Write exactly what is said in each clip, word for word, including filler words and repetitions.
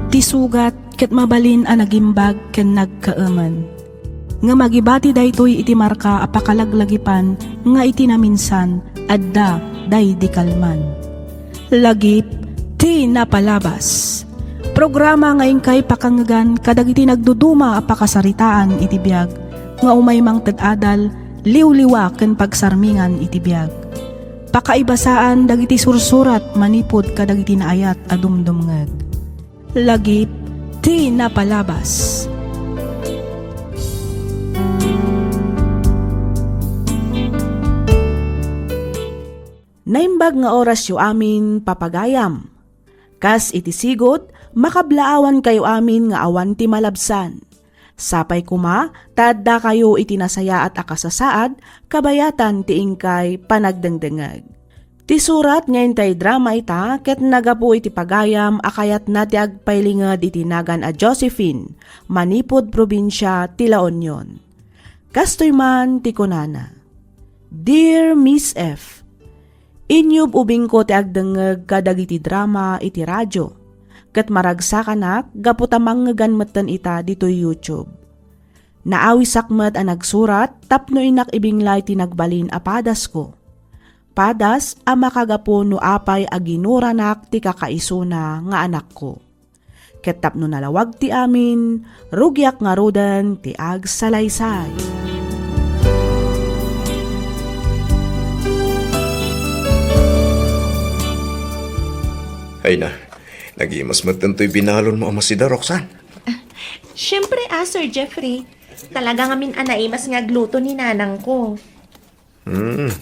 Ti sugat ket mabalin a nagimbag ken nagkaemen. Ngem agibati daytoy iti marka a pakalaglagipan nga iti naminsan, adda daydi kalman. Lagip ti napalabas. Programa nga inkay pakangngegan kadagiti nagduduma a pakasaritaan iti biag nga umay mangted adal, liwliwa ken pagsarmingan iti biag. Pakaibasaan dagiti sursurat manipud kadagiti naayat a dumdumngeg. Lagip ti napalabas. Naimbag nga orasyo amin, papagayam. Kas iti sigud, makablaawankayo amin nga awan ti malabsan. Sapay koma ta addakayo iti nasayaat a kasasaad kabayatan ti inkay panagdengdengeg. Ti surat nga intay drama ita ket nagapu iti pagayam a kayatna ti agpailinged iti nagan a Josephine, manipud probinsia ti La Union. Kastoy man ti kunana, "Dear Miss F, inyub-ubingko ti agdengngeg kadagiti drama iti radio, ket maragsakanak gapu ta mangngegan metten ita ditoy YouTube. Naawisak met a nagsurat tapno innak ibinglay ti nagbalin a padasko. Padas a makagapu no apay a ginuranak ti kakaisuna nga anakko. Ket tapno nalawag ti amin, rugiak ngaruden ti agsalaysay." Ay na, nagimas met toy binalonmo a masida, Roxanne. Siyempre, ah, Sir Jeffrey. Talaga ngamin a naimas nga agluto ni nanangko. Hmm.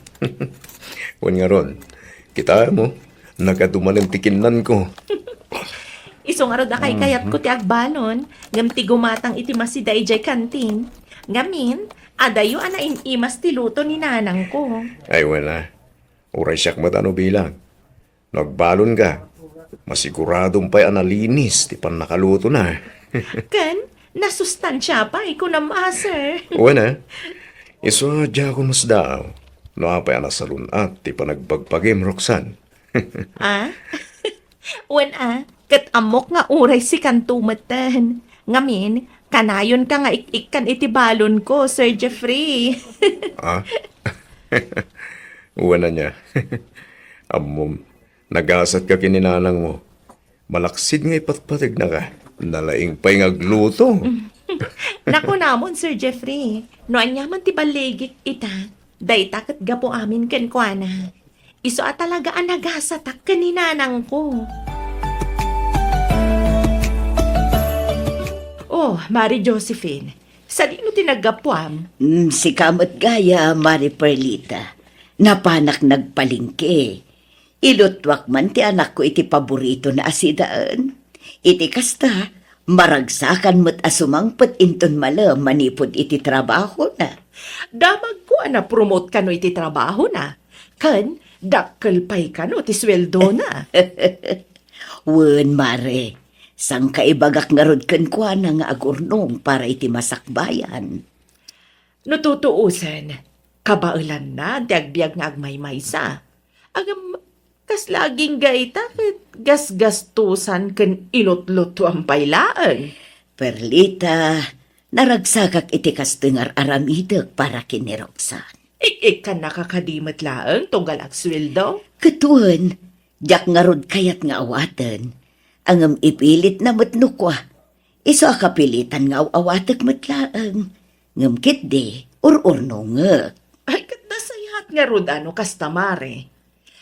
Wen ngarud, kitaem, nagadu manen ti kinnanko. Isu ngarud a kaykayatko ti agbalon, ngem ti gumatang iti masida idiay kantin. Ngamin, adayo a naim-imas ti luto ni nanangko. Ay, wen a. Uray siak met a no bilang. No agbalonka, masiguradom pay a nalinis ti pannakalutona. Ken, nasustansia pay, kunam a, sir. Wen a, isu a diakon masdaaw no apay a nasalun-at ti panagbagbagim, Roxanne. Ah? Wen a, ket ammok nga uray sikanto metten. Ngamin, kanayonka nga ik-ikkan iti balonko, Sir Jeffrey. Ah? Wen ania. Ammom, nagasatka ken ni nanangmo. Malaksid nga ipatpategnaka, nalaing pay nga agluto. Nakunamon, Sir Jeffrey, no aniaman ti balligik ita, dayta ket gapu amin kenkuana. Isu a talaga a nagasatak ken ni nanangko. Oh, Mari Josephine, sadino ti naggapuam? Mm, sika met gayam, Mari Perlita. Napanak nagpalengke. Ilutuak man ti anakko iti paboritona a sidaen. Iti kasta, maragsakan met a sumangpet inton malem manipud iti trabahona. Damagko a napromote kano iti trabahona, ken dakkel pay kano ti sueldona. Wen, Mare, sangkaibagak ngarud kenkuana nga agurnong para iti masakbayan. No tutuosen, kabaelanna ti agbiag nga agmaymaysa. Ngem, kasla agingga ita ket gasgastosan ken ilutlutuan pay laeng. Perlita, naragsakak iti kastoy nga ar-aramidek para ken ni Roxanne. Ik-ikkannaka kadi met laeng tunggal agsueldo? Ket wen, diak ngarud kayat nga awaten. Ngem ipilitna met no kua. Isu a kapilitan nga aw-awatek met laeng. Ngem ketdi, ur-urnongek. Ay, ket nasayaat ngarud a no kasta, Mare.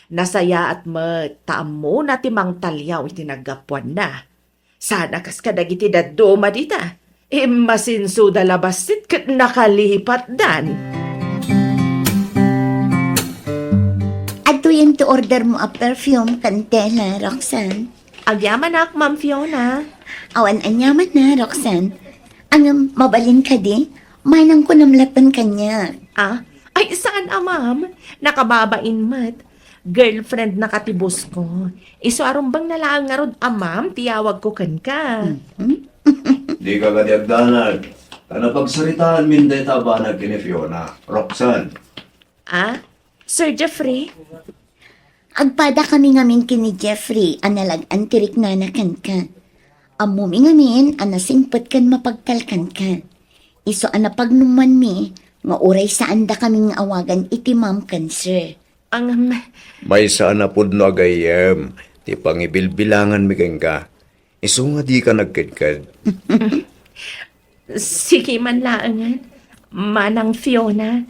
Nasayaat met ta ammona ti mangtaliaw iti naggapuanna. Sana kas kadagiti dadduma dita, immasinsoda la bassit ket nakalipatdan. Adtoyen ti ordermo a perfume ken tela, Roxanne. Agyamanak, Ma'am Fiona. Awan aniamanna, Roxanne. Ngem, mabalin kadi, manang kunam latten kaniak. Ah? Ay, saan a, ma'am. Nakababain met. Girlfriendnaka ti boss ko. Isu a rumbengna laeng ngarud a ma'am ti yawagko kenka. Mhm. Dika kadi agdanag. Ta napagsaritaanmin dayta a banag ken ni Fiona. Roxanne. Ah? Sir Jeffrey? Agpadakami ngamin ken ni Jeffrey a nalag-an ti riknana kenka. Ammomi ngamin a nasingpet ken mapagtalkanka. Isu a napagnumanmi nga uray saandakami nga awagan iti ma'am ken sir. Ang Maysa a napudno a gayyem ti pangibilbilanganmi kenka. Isu nga dika nagkedked. Sige man laengen, Manang Fiona,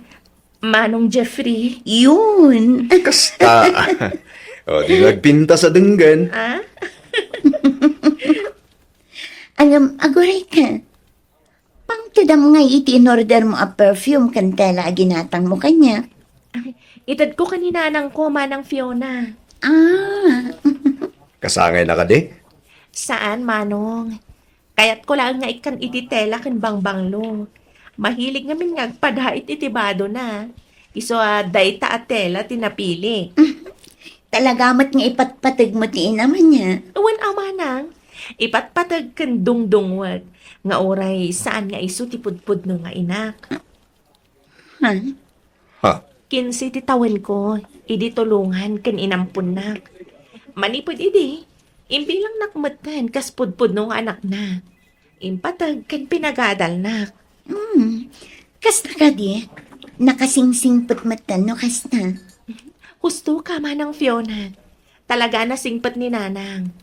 Manong Jeffrey. Yun. Kasta. O, di nagpintas a denggen. Ah? Ngem, aguray ka. Pangtedam ngay iti in-order mo a perfume ken tela a ginatang mo kaniak? Ay, itedko ken ni nanangko, Manang Fiona. Ah. Kasangay na kadi? Saan, Manong. Kayatko laeng nga ikkan iti tela ken bangbanglo. Mahilig ngamin nga agpadait iti badona. Isu a dayta a tela ti napili. Talaga met nga ipatpateg mo ti inam ania? Wen a, Manang. Ipatpateg ken dungdungwek nga uray saan nga isu ti pudpudno nga inak. Ha? Ha? Kinse ti tawenko idi tulongan ken inamponnak. Manipud idi, imbilangnak metten kas pudpudno nga anakna. Impateg ken pinagadalnak. Hmm. Kasta kadi, nakasingsingpet metten no kasta. Husto ka, Manang Fiona. Talaga a nasingpet ni Nanang.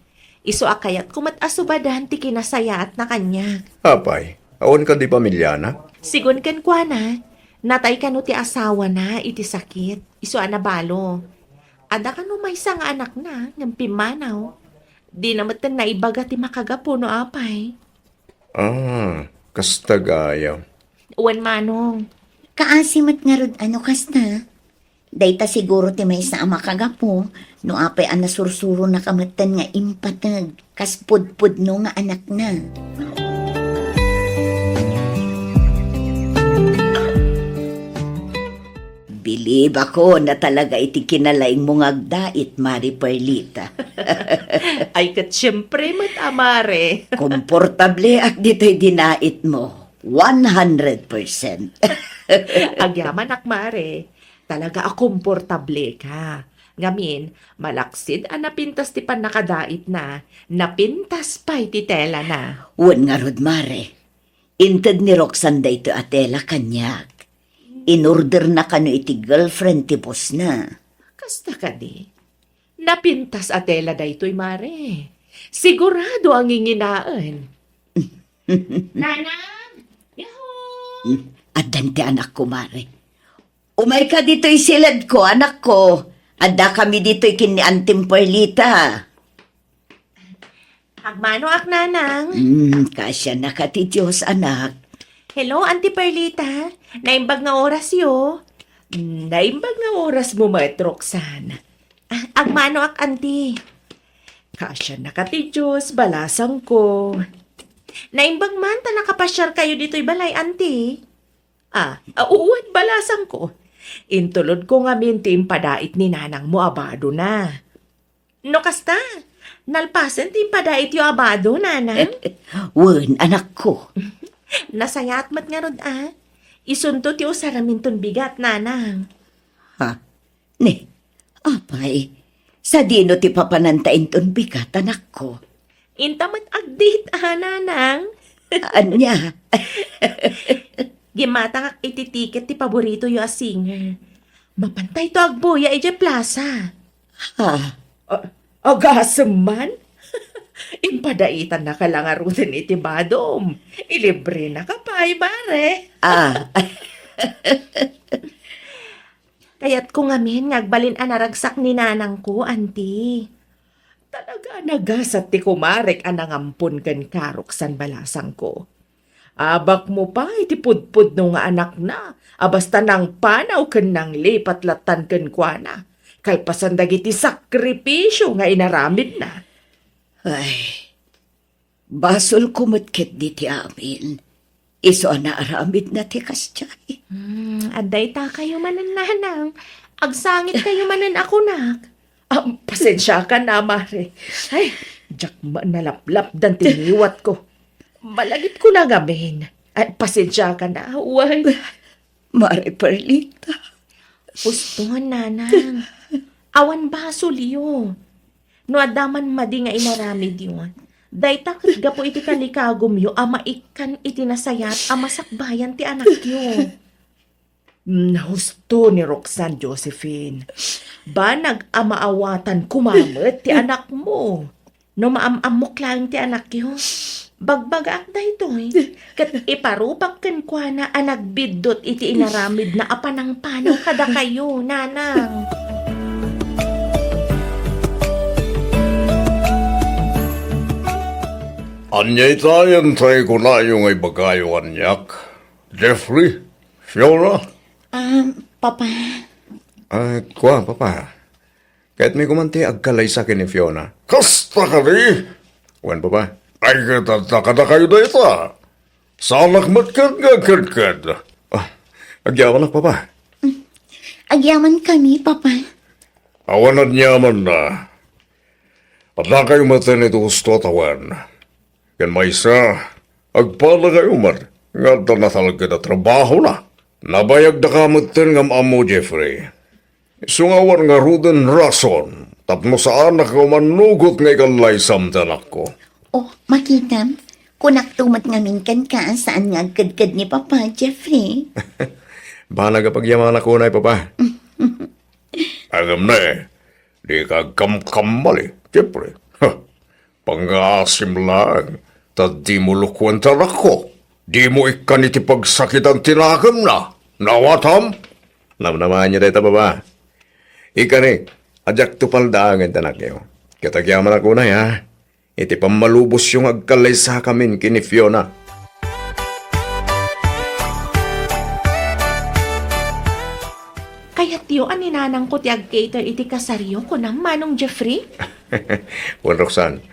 Isu a kayatko met a subadan ti kinasayaatna kaniak. Apay, awan kadi pamiliana? Sigun kenkuana, natay kano ti asawana iti sakit, isu a nabalo. Adda kano maysa nga anakna ngem pimmanaw. Dina metten naibaga ti makagapu no apay. Ah, kasta gayam. Wen, Manong. Kaasi met ngarud a no kasta. Dayta siguro ti maysa a makagapu no apay a nasursuronaka metten nga impateg kas pudpudno nga anakna. Bilib ako na talaga iti kinalaingmo nga agdait, Mare Perlita. Ay, ket siempre met a, Mare. Komportableak ditoy dinaitmo. One hundred percent. Agyamanak, Mare. Talaga a komportable ka. Ngamin, malaksid a napintas ti pannakadaitna, napintas pay ti telana. Wen ngarud, Mare. Inted ni Roxanne daytoy a tela kaniak. Inorderna kano iti girlfriend ti bossna. Kasta kadi? Napintas a tela daytoy, Mare. Sigurado a nginginaen. Nanang! Yahoo! Hmm, addan ti anakko, Mare. Umayka ditoy siledko, anakko. Addakami ditoy ken ni Antim Perlita. Agmanoak, Nanang. Hmm, kaasianaka ti Dios, anak. Hello, Auntie Perlita. Naimbag nga orasyo. Hmm, naimbag nga orasmo met, Roxanne. Ah, agmanoak, Auntie. Kaasianaka ti Dios, balasangko. Naimbag man ta nakapasiarkayo ditoy balay, Auntie. Ah, a, uwan, balasangko. Intulodko ngamin ti impadait ni nanangmo a badona. No kasta, nalpasen ti impadaityo a bado, Nanang? Wen, anakko. Nasayaat met ngarud a. Isunto ti usaraminton bigat, Nanang. Ha? Ni, apay, sadino ti papananta inton bigat, anakko? Inta met agdate a, Nanang. Ania? Gimmatangak iti tiket ti paboritoyo a singer. Mapantayto agbuya idiay plaza. Ha? A-, agasem man? Impadaitannaka la ngaruden iti badom. Ilibrenaka pay, Mare. Ah. Kayatko ngamin nga agbalin a naragsak ni nanangko, Auntie. Talaga a nagasat ti kumarek a nangampon kenka, Roxanne, balasangko. Abakmo pay ti pudpudno nga anakna a basta nangpanaw ken nanglipat lattan kenkuana, kalpasan dagiti sakripisio nga inaramidna. Ay, basolko met ketdi ti amin. Isu a naaramidna ti kasdiay. Hmm, adda itakayo manen, Nanang. Agsangitkayo manen a kunak. Ah, pasensiakan a, Mare. Ay, diak man nalaplapdan ti ngiwatko. Malagipko la ngamin. Ay, pasensiakan a, wen. Mare Perlita. Uston, Nanang. Awan basolyo. No adda man madi nga inaramidyo, dayta ket gapu iti talikagumyo a maikkan iti nasayaat a masakbayan ti anakyo. Hmm, husto ni Roxanne, Josephine. Banag a maawatan koma met ti anakmo. No maam-ammok laeng ti anakyo, bagbagaak daytoy, ket iparupak kenkuana a nagbiddut iti inaramidna a panangpanaw kadakayo, nanang. Ania ita yan tay kunayo nga ibagayo kaniak? Jeffrey? Fiona? Um, Papa. Ah, kua, Papa. Kayatmi koma ti agkalaysa ken ni Fiona. Kasta kadi? Wen, Papa. Ay, ket adda kadakayo dayta. Saanak met ket nga agkedked. Ah, agyamanak, Papa. Agyamankami, Papa. Awan aniamanna. Addakayo met iti husto a tawen. Ken maysa, agpadakayo met nga adda natalged a trabahona. Nabayagdaka metten nga am-ammo, Jeffrey. Isu nga awan ngaruden rason tapno saanak nga umanugot nga ikallaysam ti anakko. Oh, makitam, kunakto met ngamin kenka a saan nga agkedked ni Papa, Jeffrey. Banag a pagyamanak unay, Papa. Agamna, dika agkamkamali, Jeffrey. Ha, pangngaasim laeng, ta dimo lukuen ti anakko. Dimo ikkan iti pagsakitan ti nakemna. Nawatam? Namnamaanyo dayta, Papa. Ikari, a diakto paldaangen ti anakyo. Ket agyamanak unay, ha? Iti pammalubosyo nga agkallaysakamin ken ni Fiona. Kayatyo a ni nanangko ti ag-cater iti kasaryo, kunam, Manong Jeffrey? Wen, Roxanne,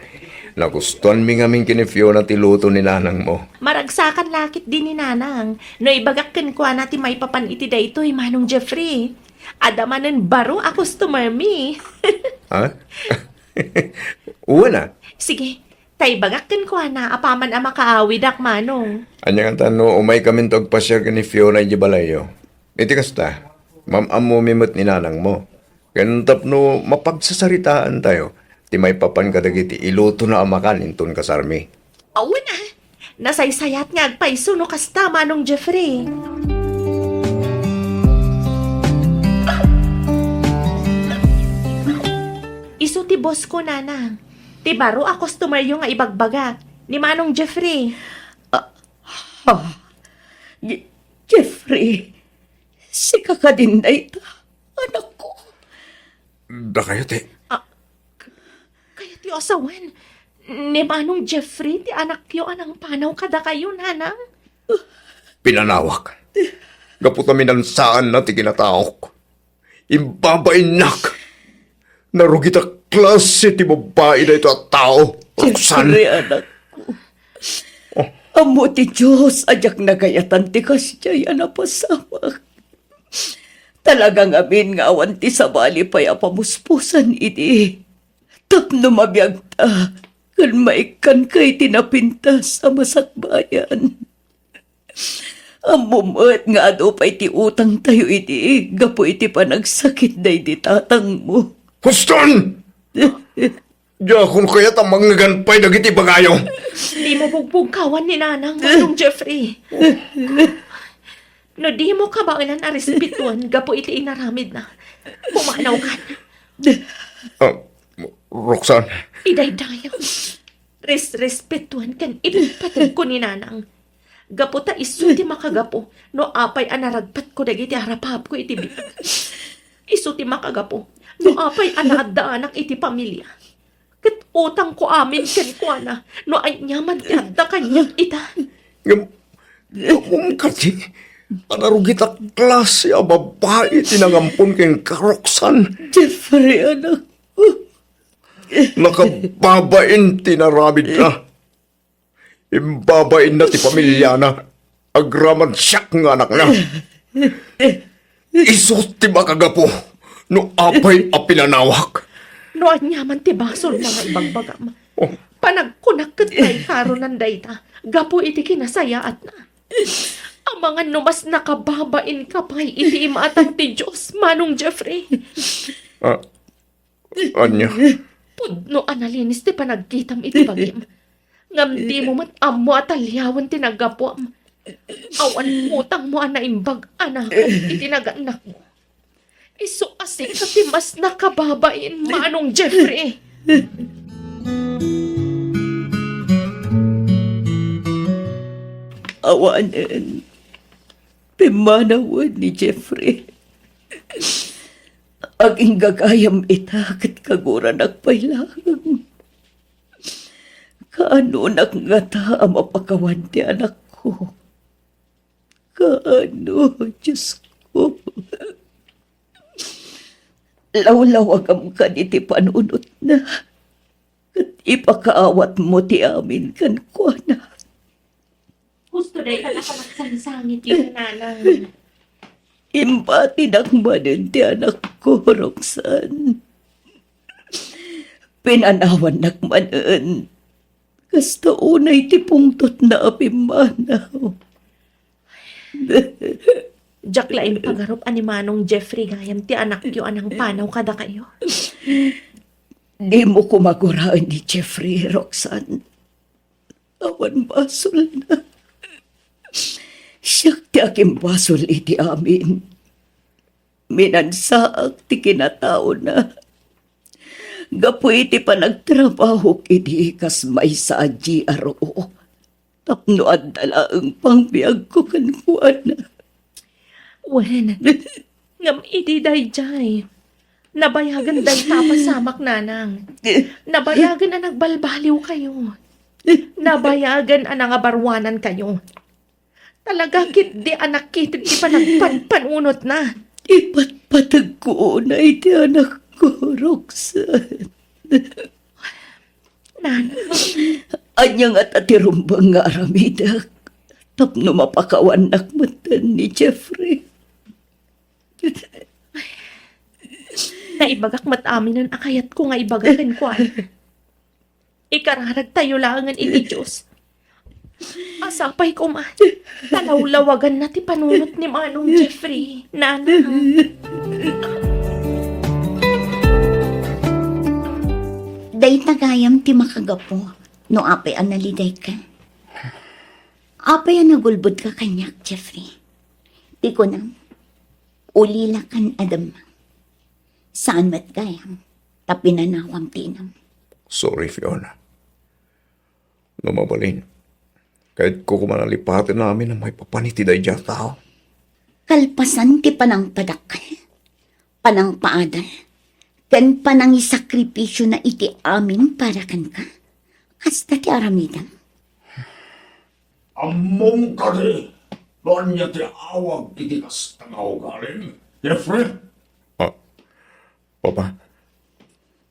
nagustuanmi ngamin ken ni Fiona ti luto ni nanangmo. Maragsakan la ketdi ni nanang no ibagak kenkuana ti maipapan iti daytoy, Manong Jeffrey. Adda manen baro a customer mi. Ha? Wen a. Sige, ta ibagak kenkuana apaman a makaawidak, Manong. Ania ngata no umaykaminto agpasiar ken ni Fiona idiay balayyo? Iti kasta, mam-ammomi met ni nanangmo. Ken tapno mapagsasaritaantayo ti maipapan kadagiti ilutona a makan inton kasarmi. Awan a, nasaysayat nga agpayso no kasta, Manong Jeffrey. Isu ti boss ko, Nanang. Ti baro a customeryo nga ibagbagak, ni Manong Jeffrey. Ah, ha? Je-, Jeffrey, sika kadin dayta, anakko? Dakayo ti. Ah, k-, kayatyo a sawen, ni Manong Jeffrey ti anakyo a nangpanaw kadakayo, Nanang? Pinanawak. Gapu ta minansaanna ti kinataok. Imbabainnak. Narugit a klase ti babbai daytoy a tao, Roxanne. Jeffrey, anakko. Oh. Ammo ti Dios a diak nagayatan ti kasdiay a napasamak. Talaga ngamin nga awan ti sabali pay a pamuspusan idi tapno mabiagta ken maikkanka iti napintas a masakbayan. Ammo met nga adu pay ti utangtayo idi gapu iti panagsakit daydi tatangmo. Huston! Diakon kayat a mangngegad pay dagiti ibagayo. Dimo bugbugkawan ni Nanang, Manong Jeffrey. No dimo kabaelan a respetuan gapu iti inaramidna, pumanawkan. Ah, Roxanne. Idaydayaw. Res-, respetuan ken ipatpateg ko ni Nanang. Gapu ta isu ti makagapu no apay a naragpatko dagiti arapapko iti biag. Isu ti makagapu no apay a naaddaanak iti pamilia. Ket utangko amin kenkuana no aniaman ti adda kaniak ita. Ngem, ammom kadi a narugit a klase a babbai ti nangampon kenka, Roxanne? Jeffrey, anak. Nakababain ti inaramidna. Imbabainna ti pamiliana. Agraman siak nga anakna. Isu ti makagapu no apay a pinanawak. No aniaman ti basolna nga ibagbagam, oh, panagkunak ket pay karonan dayta gapu iti kinasayaatna. Amangan no mas nakababainka pay iti imatang ti Dios, Manong Jeffrey. Ah, Ania? Pudno a nalinis ti panagkitam iti bagim. Ngem dimo met ammo a taliawen ti naggapuam. Awan utangmo a naimbag a nakem iti naganakmo. Isu a sika ti mas nakababain, Manong Jeffrey. Awanen, pimmanawen ni Jeffrey. Aginggagayam ita ket kaguranak pay laeng. Kaanonak ngata a mapakawan ti anakko? Kaano, Diosko? Lawlawagam kadi ti panunotna, ket ipakaawatmo ti amin kenkuana. Gusto dayta a panagsangsangit iti nanang. Imbatinak manen ti anakko, Roxanne. Pinanawannak manen. Kasta unay ti pungtotna a pimmanaw. Diak la impagarup a ni Manong Jeffrey gayam ti anakyo a nangpanaw kadakayo. Dimo koma guraen ni Jeffrey, Roxanne. Awan basolna. Siak ti agimbasol iti amin. Minansaak ti kinataona. Gapu iti panagtrabahok idi kas maysa a G R O, tapno adda laeng pangbiagko kenkuana. Wen, ngem idi daydiay, nabayagen dayta a pasamak, nanang. Nabayagen a nagbalbaliwkayo. Nabayagen a nangabaruanankayo. Talaga ketdi a nakited ti panagpanpanunotna. Ipatpategko unay ti anakko, Roxanne. Nanang. Ania ngata ti rumbeng nga aramidek tapno mapakawannak metten ni Jeffrey? Naibagak met aminen a kayatko nga ibaga kenkuana. Ikararagtayo laengen iti Dios. Sapay koma ta lawlawaganna ti panunot ni Manong Jeffrey, nanang. Dayta gayam ti makagapu no apay a naliday ka. Apay a nagulbod ka kaniak, Jeffrey? Ti kunam, ulila kan a demma. Saan met gayam ta pinanawam ti inam. Sorry, Fiona. No mabalin, kayatko koma a lipaten amin a maipapan iti daydiay a tao. Kalpasan ti panangpadakkel, panangpaadal, ken panangisakripisio na iti amin para kenka, kasta ti aramidem. Ammom kadi no ania ti awag iti kasta nga ugalim, Jeffrey? Ah, Papa,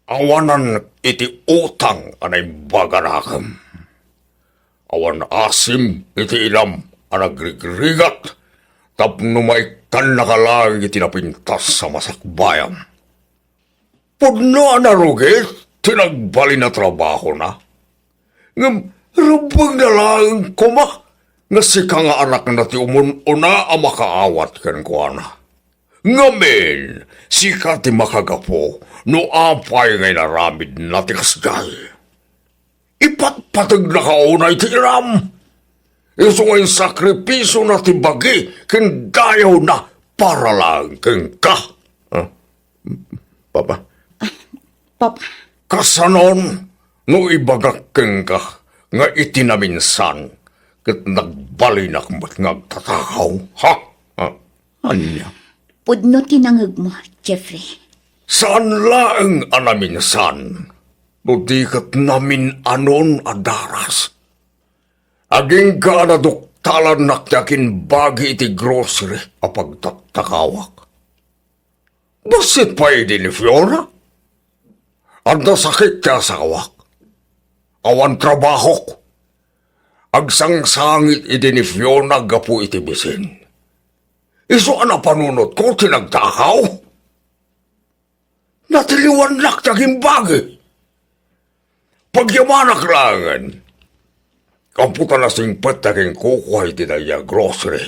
awanan iti utang a naimbag a nakem. Awan asim iti inam a nagrigrigat tapno maikkannaka laeng iti napintas a masakbayam. Pudno a narugit ti nagbalin a trabahona. Ngem rumbengna laeng koma nga sika nga anakna ti umun-una a makaawat kenkuana. Ngamin, sika ti makagapu no apay nga inaramidna ti kasdiay. Ipatpategnaka unay ti inam. Isu nga insakripisiona ti bagi ken dayawna para laeng kenka. Ah, Papa. Papa. Kasanon no ibagak kenka nga iti naminsan ket nagbalinak met nga agtatakaw, ha? Ah. Ania? Pudno ti nangegmo, Jeffrey. Saan laeng a naminsan, no di ket namin-anon a daras. Agingga a naduktalannak ti agimbagi iti grocery a pagtattakawak. Bassit pay idi ni Fiona. Adda sakit ti asawak. Awan trabahok. Agsangsangit idi ni Fiona gapu iti bisin. Isu a napanunotko ti nagtakaw. Natiliwannak ti agimbagi. Pagyamanak laengen. Ampo ta nasingpet ti aginkukua iti daydiay a grocery.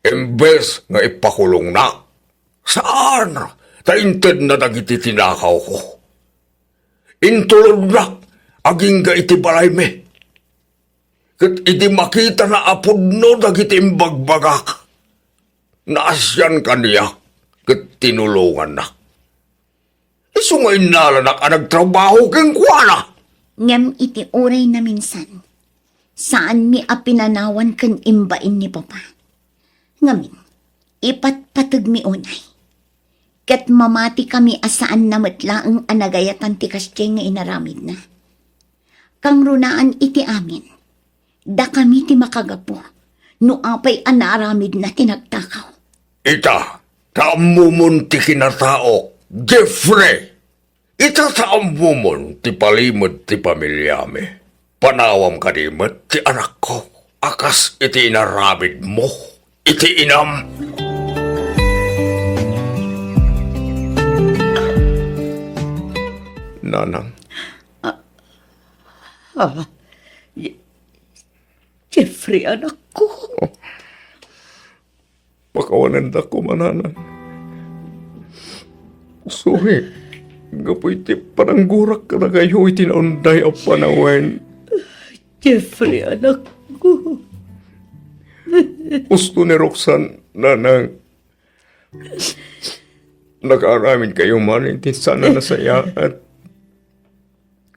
Imbes nga ipakulongnak, saan, ta intedna dagiti tinakawko. Intulodnak agingga iti balaymi. Ket idi makitana a pudno dagiti imbagbagak, naasian kaniak ket tinulongannak. Isu nga innalanak a nagtrabaho kenkuana. Ngem iti uray naminsan, saanmi a pinanawan ken imbain ni Papa. Ngamin, ipatpategmi unay. Ket mamatikami a saanna met laeng a nagayatan ti kasdiay nga inaramidna. Kangrunaan iti amin, dakami ti makagapu no apay a naaramidna ti nagtakaw. Ita, ta ammomon ti kinataok, Jeffrey! Ita, ta ammomon ti palimed ti pamiliami. Panawam kadi met ti anakko a kas iti inaramidmo iti inam. Nanang. Ah, ah, Ye-, Jeffrey, anakko. Oh. Pakawanendak koma, Nanang. Sorry, gapu iti pananggurak kadakayo iti naunday a panawen. Jeffrey, anakko. Husto ni Roxanne, Nanang. Nakaaramidkayo man iti saan a nasayaat.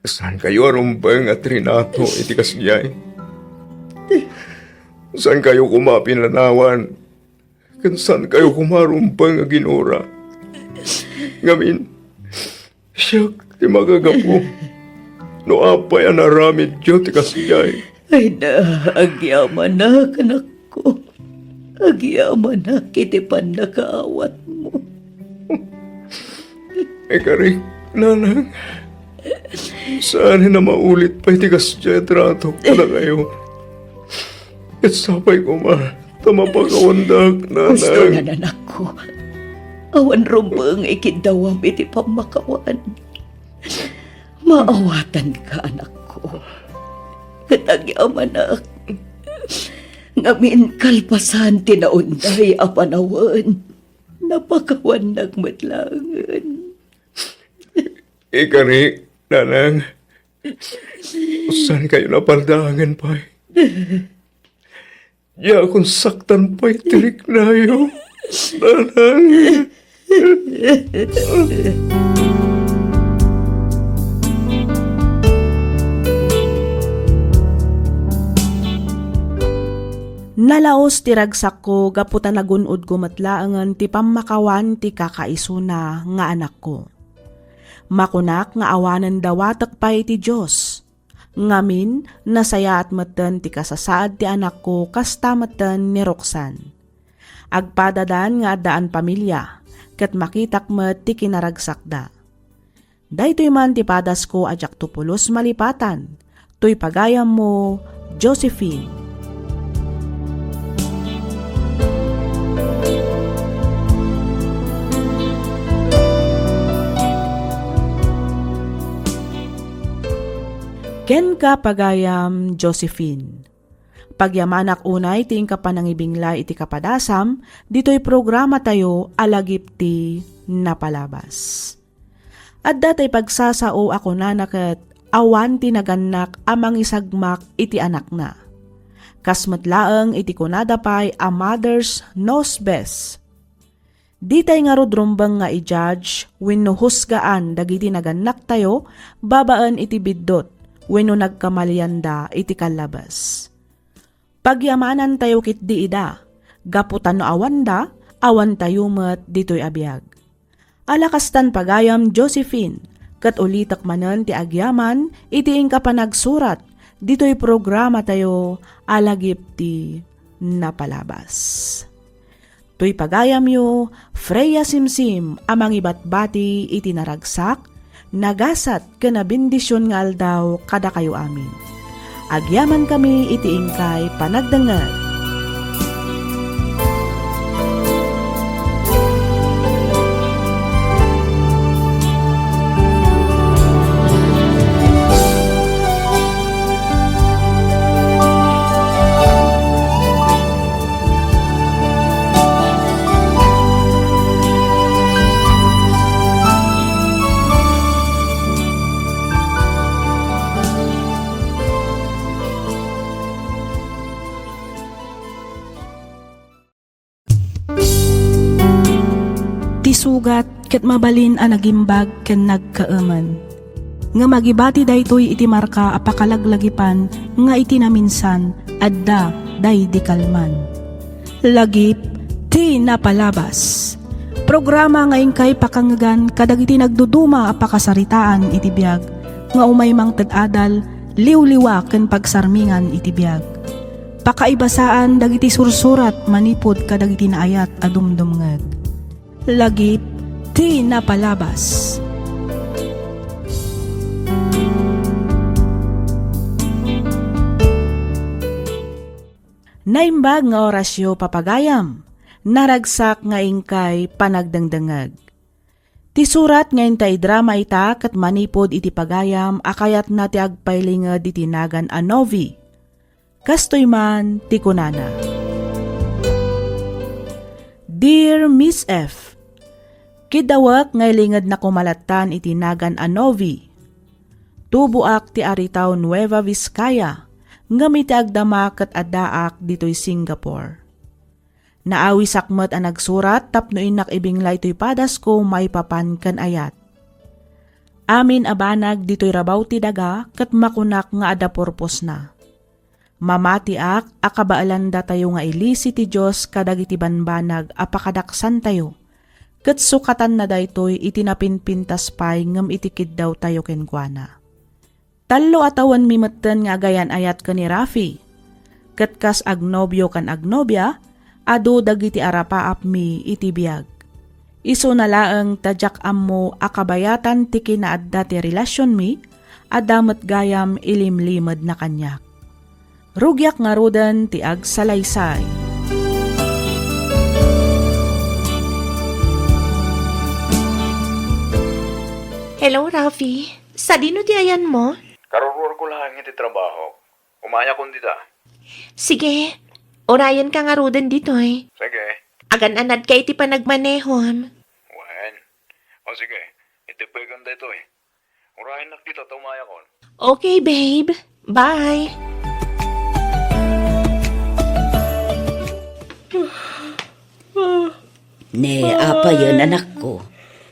Saankayo a rumbeng a trinato iti kasdiay. Saankayo koma pinanawan, ken saankayo koma rumbeng a ginura. Ngamin, siak ti makagapu no apay a naaramidyo ti kasdiay. Ay na, agyamanak, anakko. Agyamanak iti pannakaawatmo. Ikarik, Nanang, saan a maulit pay ti kasdiay a tratok kadakayo. Ket sapay koma ta mapakawandak, Nanang. Husto, nanakko. Awan rumbeng ikiddawam iti pammakawan. Maawatanka, anakko. Ket agyamanak. Ngamin kalpasan ti naunday a panawen, napakawannak met laengen. Ikarik, Nanang. Saankayo napaldaangen pay. Diakon saktan pay ti riknayo, Nanang. Nalaos ti ragsakko gapu ta nagun-odko met laengen ti pammakawan ti kakaisuna nga anakko. Makunak nga awanen dawatek pay ti Dios. Ngamin, nasayaat metten ti kasasaad ti anakko kasta metten ni Roxanne. Agpadadan nga addaan pamilia, ket makitak met ti kinaragsakda. Daytoy man ti padasko a diakto pulos malipatan. Toy pagayammo, Josephine. Kenka, pagayam Josephine. Pagyamanak unay ti inka panangibinglay iti kapadasam ditoy programatayo a Lagip ti Napalabas. Adda tay pagsasao a kunana ket awan ti nagannak a mangisagmak iti anakna. Kas met laeng iti kunada pay a mother's knows best. Ditay ngarud rumbeng nga i-judge wenno husgaan dagiti nagannaktayo babaen iti biddut wenno nagkamalianda iti kallabes. Pagyamanantayo ketdi ida, gapu ta no awanda, awantayo met ditoy a biag. Ala kastan pagayam Josephine, ket ulitek manen ti agyaman iti inka panagsurat ditoy programatayo a Lagip ti Napalabas. Toy pagayamyo, Freya Simsim a mangibatbati iti naragsak, nagasat ken nabendision nga aldaw kadakayo amin. Agyamankami iti inkay panagdengngeg. Sugat ket mabalin a nagimbag ken nagkaemen. Ngem agibati daytoy iti marka a pakalaglagipan nga iti naminsan, adda daydi kalman. Lagip ti napalabas. Programa nga inkay pakangegan kadagiti nagduduma a pakasaritaan iti biag nga umay mangted adal, liwliwa ken pagsarmingan iti biag. Pakaibasaan dagiti sursurat manipud kadagiti naayat a dumdumngeg. Lagip ti napalabas. Naimbag nga orasyo, papagayam. Naragsak nga inkay panagdengdengngeg. Ti surat nga inta idrama ita ket manipud iti pagayam a kayatna ti agpailinged iti nagan a Novi. Kastoy man ti kunana, Dear Miss F, kiddawek nga ilingednako malattan iti nagan a Novi. Tuboak ti Aritao, Nueva Vizcaya, ngem iti agdama ket addaak ditoy Singapore. Naawisak met a nagsurat tapno innak ibingla itoy padasko maipapan ken ayat. Amin a banag ditoy rabaw ti daga ket makunak nga adda purposna. Mamatiak a kabaelanda tayo nga ilisi ti Dios kadagiti banbanag a pakadaksantayo, ket sukatanna daytoy iti napinpintas pay ngem iti kiddawtayo kenkuana. Tallo a tawenmi metten nga agayan-ayat ken ni Rafi, ket kas agnobio ken agnobia, adu dagiti arapaapmi iti biag. Isuna laeng ta diak ammo a kabayatan ti kinaadda ti relasionmi, adda met gayam ilimlimedna kaniak. Rugiak ngaruden ti agsalaysay. Hello, Rafi. Sadino ti ayanmo? Karuruarko laeng iti trabaho. Umayakon dita. Sige. Urayenka ngaruden ditoy. Sige. Agan-anadka iti panagmanehom. Wen. O sige, itipeken daytoy. Urayennak dita ta umayakon. Okay, babe. Bye. Ne, apayen, anakko.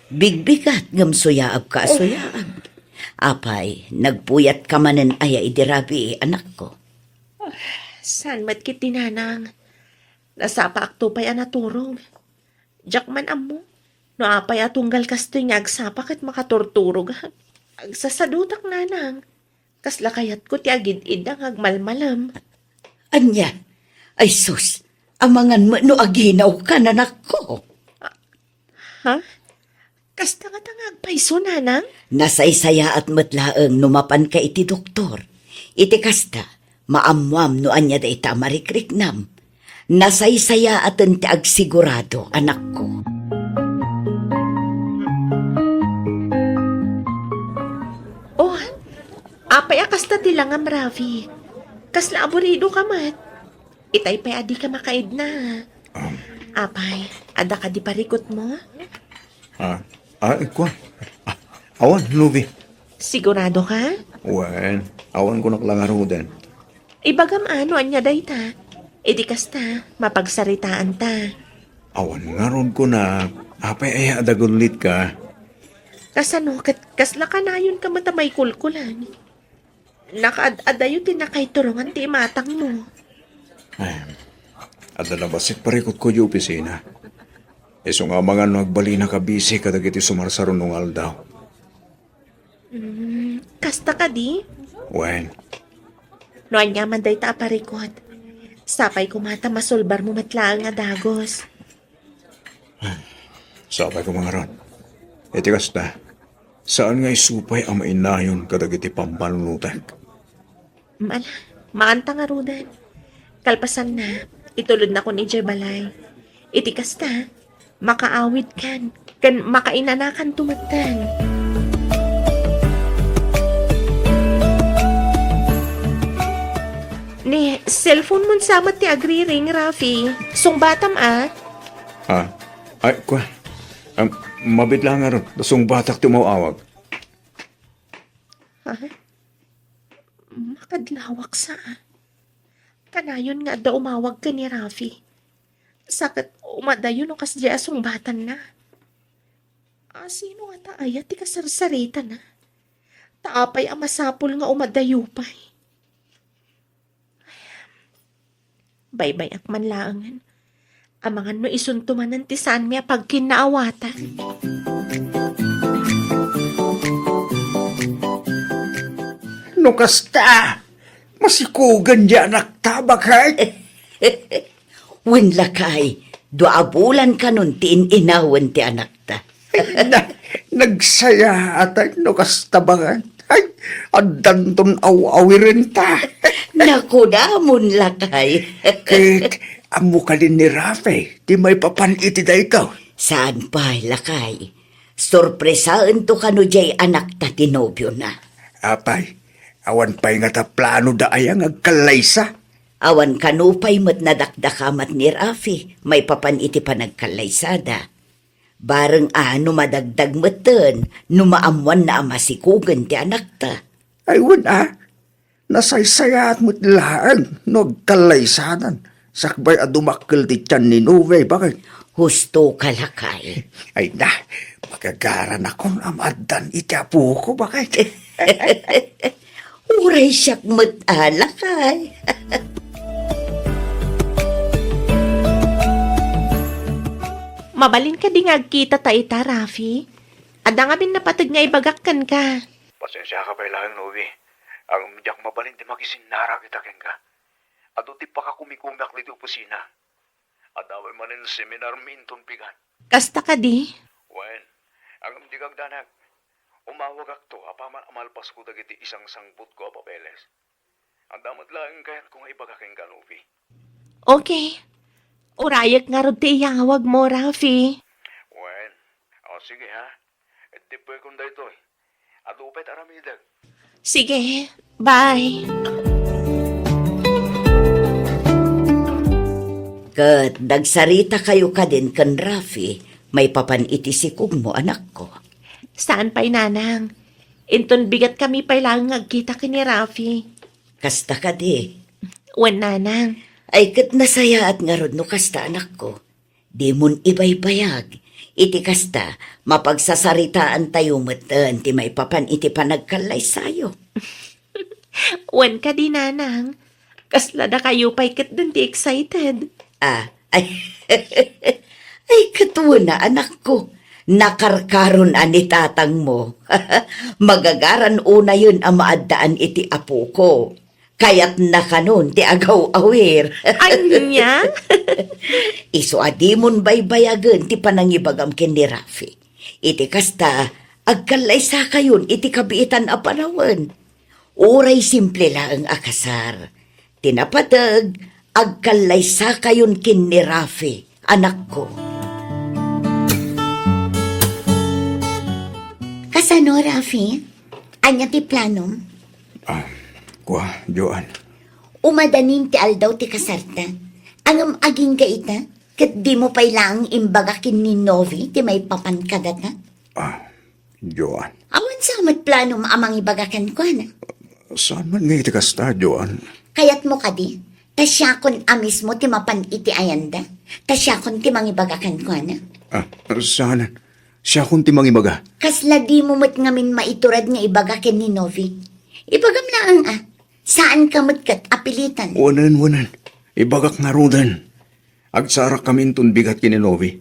Bigbigat ngem suyaabka a suyaab. Apay, nagpuyatka manen aya idi rabii, anakko? Saan met ketdi, nanang. Nasapaakto pay a naturog. Diak man ammo no apay a tunggal kastoy nga agsapa ket makaturturogak. Agsasadutak, nanang. Kasla kayatko ti agid-idda nga agmalmalem. Ania? Ay sus, amangan met no aginawka, anakko. Ha? Kasta ngata nga agpayso, nanang? Nasaysayaat met laeng no mapanka iti doktor. Iti kasta, maammoam no ania dayta a marikriknam. Nasaysayaaten ti agsigurado, anakko. Oh, apay a kasta ti langam, Rafi? Kasla aburidoka met. Itay pay a dika makaidna. Um. Apay, adda kadi parikutmo? Ah, ah, kua. Ah, awan, Novi. Sigurado ka? Wen, awan ko naklangaruden. Ibagam a no ania dayta. Idi kasta, mapagsaritaanta. Awan ngarud ko na, apay aya a dagullitka? Kasano ket kasla kanayon ka met a maikulkulan? Nakaad-adayo ti nakaiturongan ti imatangmo. Ay, adda labasit parikutko idiay opisina. Isu nga amangan no agbalinaka busy kadagiti sumarsaruno nga aldaw. Mm, kasta kadi? Wen. No ania man dayta a parikut, sapay koma ta masulbarmo met laeng a dagus. Sapay koma ngarud. Iti kasta, saan nga isu pay a mainayon kadagiti pampanunotek. Ala, maanta ngaruden. Kalpasanna, itulodnakon idiay balay. Iti kasta, makaawidkan ken makainanakanto metten. Ni cellphone-mon sa met ti agriring, Rafi. Sungbatam a. Ah, ay, kua. Am, mabiit laeng ngarud, sungbatak ti umaw-awag. Ha? Makadlawak sa. Kanayon nga adda umawag ken ni Rafi. Sa ket umadayo no kasdiay a sungbatanna. A, sino ngata aya ti kasarsaritana? Ta apay a masapul nga umadayo pay? Baybay-ak man laengen. Amangan no isunto manen ti saanmi a pagkinnaawatan. No kasta, masikugen diay anakta, baket? Wen, lakay, dua a bulan kanon ti in-inawen ti anakta. Ay, na, nagsayaat no kasta, baket. Ay, addanton aw-awirenta. Naku, damon, lakay. Ket, ammo kadi ni Rafi ti maipapan iti daytoy? Saan pay, lakay. Sorpresaento kano diay anakta ti nobiona. Apay, awan pay ngata planoda aya nga agkallaysa? Awan kano pay met nadakdakamat ni Rafi maipapan iti panagkallaysada. Bareng a no madagdag metten no maammoanna a masikugen ti anakta. Ay, wen a, nasaysayaat met laeng no agkallaysadan sakbay a dumakkel ti tian ni Novi, baket? Husto ka, lakay. Ay na, magagaranakon a maaddan iti apoko, baket? Uray siak met a, lakay. Mabalin kadi nga agkita ta ita, Rafi? Adda ngamin napateg nga ibagak kenka. Pasensiaka pay laeng, Novi. Ngem diak mabalin ti makisinnara ita kenka. Adu ti pakakumikumiak ditoy opisina. Adda pay manen seminarmi inton pigan. Kasta kadi? Wen, ngem dika agdanag. Umawagakto apaman a malpasko dagiti isangsangbutko a papeles. Adda met laeng kayatko nga ibaga kenka, Novi. Okay. Urayek ngarud ti iyawagmo, Rafi. Wen, o, sige, ha? Ittippekon daytoy. Adu pay ti aramidek. Sige, bye. Ket nagsaritakayo kadin ken Rafi maipapan iti sikugmo, anakko? Saan pay, nanang. Inton bigat kami pay laeng nga agkita ken ni Rafi. Kasta kadi? Wen, nanang. Ay, ket nasayaat ngarud no kasta, anakko. Dimon ibaybayag. Iti kasta, mapagsasaritaantayo metten ti maipapan iti panagkallaysayo. Wen kadi, nanang, kasla dakayo pay ketdin ti excited. Ah, ay, ay, ket wen a, anakko. Nakarkaron a ni tatangmo. Magagaran unayen a maaddaan iti apoko. Kayatna kanon ti agaw-awir. Ania? Isu a dimon baybayagen ti panangibagam ken ni Rafi. Iti kasta, agkallaysakayon iti kabiitan a panawen. Uray simple laeng a kasar. Ti napateg, agkallaysakayon ken ni Rafi, anakko. Kasano, Rafi? Ania ti planom? Ah, kua, Joan. Umadanin ti aldaw ti kasarta. Ngem agingga ita, ket dimo pay laeng imbaga ken ni Novi ti maipapan kadata? Ah, Joan. Awan sa met planom a mangibaga kenkuana? Saan man nga iti kasta, Joan. Kayatmo kadi, ta siakon a mismo ti mapan iti ayanda? Ta siakon ti mangibaga kenkuana? Ah, saanen. Siakon ti mangibaga. Kasla dimo met ngamin maiturad nga ibaga ken ni Novi? Ibagam laeng a, saanka met ket a pilitan. Wanen, wanen. Ibagak ngaruden. Agsarakkami inton bigat ken ni Novi.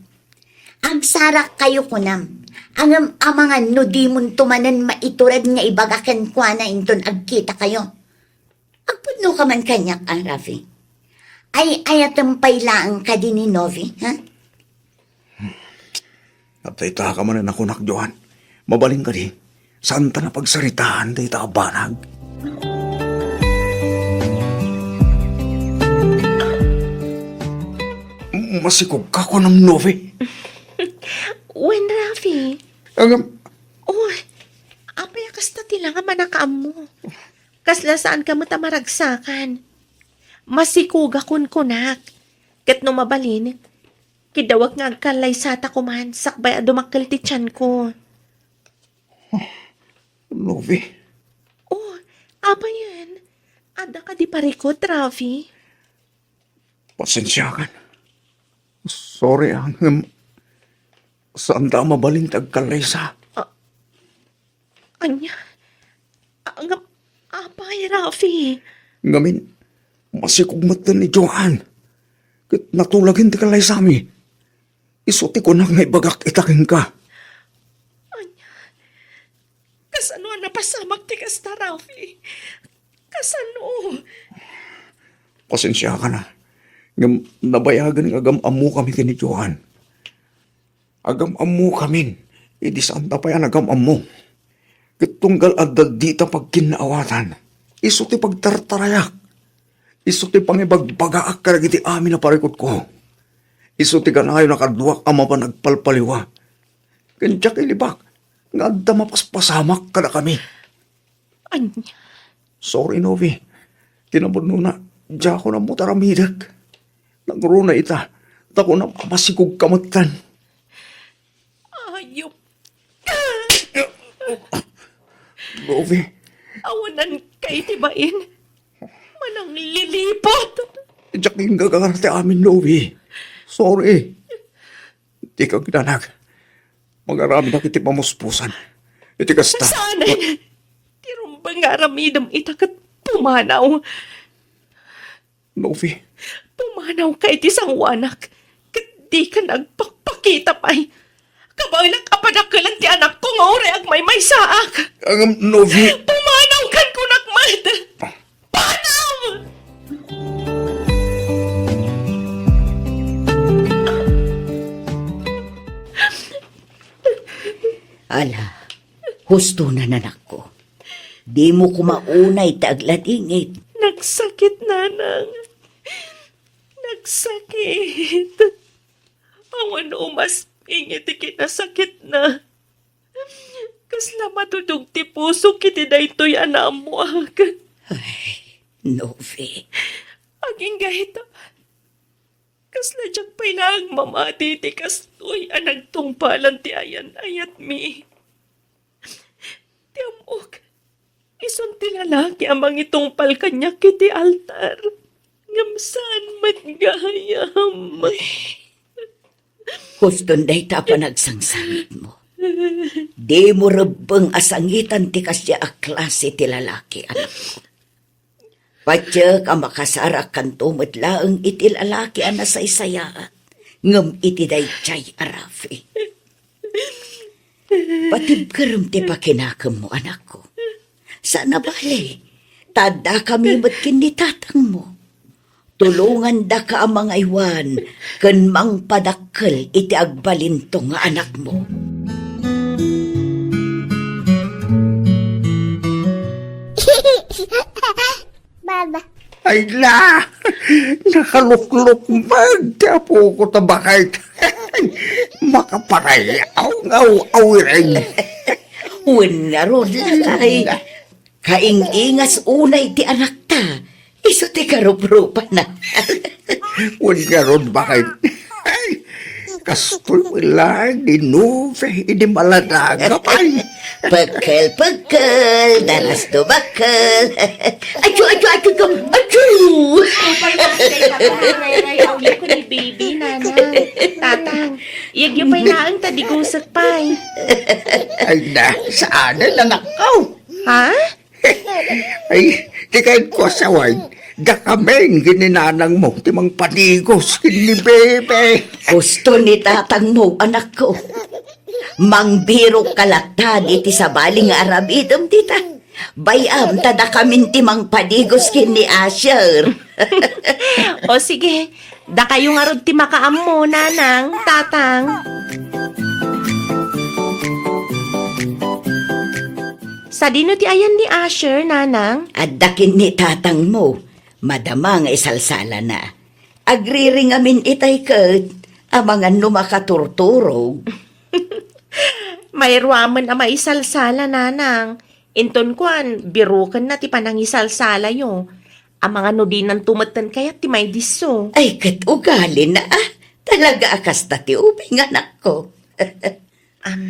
Agsarakkayo kunam. Ngem amangan no dimonto manen maiturad nga ibaga kenkuana inton agkitakayo. Agpudnoka man kaniak, a, Rafi? Ay-ayatem pay laeng kadi ni Novi, ha? Aptay ta ka manen a kunak, Joan. Mabalin kadi, saanta a pagsaritaan dayta a banag? Masikog ka, kunam, Novi? Wen, Rafi. Ngem, oh, apay a kasta ti langam a nakaammo? Kasla saanka met a maragsakan. Masikogakon kunak. Ket no mabalin, kiddawek nga agkallaysata koman sakbay a dumakkel ti tianko. Novi. Oh, apayen? Adda kadi parikut, Rafi? Pasensiakan. Sorry, a, ngem Saanda a mabalin ti agkallaysa. Ah, ania? Ah, ngem, apay, Rafi? Ngamin, masikog metten ni Joan. Ket natulagen ti kallaysami. Isu ti kunak nga ibagak ita kenka. Ania? Kasano a napasamak ti kasta, Rafi? Kasano? Pasensiakan a. Ngem nabayagen nga agam-ammokami ken ni Joan. Agam-ammokamin, idi saanta pay a nagam-ammo. Ket tunggal adda dita pagkinnaawatan, isu ti pagtartarayak. Isu ti pangibagbagaak kadagiti amin a parikutko. Isu ti kanayon a kaduak a mapan agpalpaliwa. Ken diak ilibak nga adda mapaspasamak kadakami. Ania? Sorry, Novi. Kinapudnona, diakon ammo ti aramidek. Nangruna ita, ta kunam a masikogka metten. Ayop. Novi. Awananka iti bain. Manangliliput. Diak inggagar ti amin, Novi. Sorry. Dika agdanag. Mangaramidnak iti pamuspusan. Iti kasta, saan? Ti rumbeng nga aramidem ita ket pumanaw. Novi. Pumanawka iti sangoanak, ket dika nagpakpakita pay. Kabaelak a padakkelen ti anakko nga uray agmaymaysaak. Ngem, Novi. Pumanawkan kunak met. Panaw! Ala, husto na, anakko. Dimo koma unay ti agladingit. Nagsakit, Nanang. Nagsakit. Awan umasping iti kinasakitna. Kasla matudog ti pusok iti daytoy a naammoak. Ay, Novi. Agingga ita, kasla diak pay laeng mamati iti kastoy a nagtungpalan ti ayan-ayatmi. Ti ammok, isun ti lalaki a mangitungpal kaniak iti altar. Ngem saan met gayam. Huston dayta a panagsangsangetmo. Dimo rebbeng a sangitan ti kasdiay a klase ti lalaki, anakko. Patiek a makasarakkanto met laeng iti lalaki a nasaysayaat, ngem iti daydiay a Rafi. Patibkerem ti pakinakemmo, anakko. Saan a bale, ta addakami met ken ni tatangmo. Tulongandaka a mangaywan ken mangpadakkel iti agbalinto nga anakmo. Baba. Ay la! Nakaluklukmeg ti apoko ta baket. Makaparayaw nga aw-awiren. Wen ngarud, lakay. Kaing-ingas unay ti anakta, isu ti karuprupana. Wen ngarud, baket. Ay, kastoy met laeng ni Novi idi maladaga pay. Pekkel, pekkel, daras do bakkel. Achu, achu, achu, achu, achu! Upay na kay pagkakaray-ray, awli ko ni baby, nanang. Tatang, iyagyo pay laeng ta digusek pay. Ay na, saan na, anakko? Ha? Ay, di kayo ko asawan. Dakamin, gininanang mo, ti mangpanigos, ken ni bebe. Gusto ni tatang mo, anakko. Mangbirok ka latta iti sabali nga aramidem dita. Bay-am, ta dakamin ti mangpanigos ken ni Asher. O sige, dakayo ngarud ti makaammo, nanang, tatang. Sadino ti ayan ni Asher, nanang? Adda ken ni tatang mo. Madama nga isalsalana. Agriring amin itay ket, amangan no makaturturog. Mairuamen a maisalsala, nanang. Inton kuan, birukenna ti panangisalsalayo. Amangan no dinanto metten kayat ti maidisso. Ay, ket ugalina, ah. Talaga a kasta ti ubing, anakko. Am,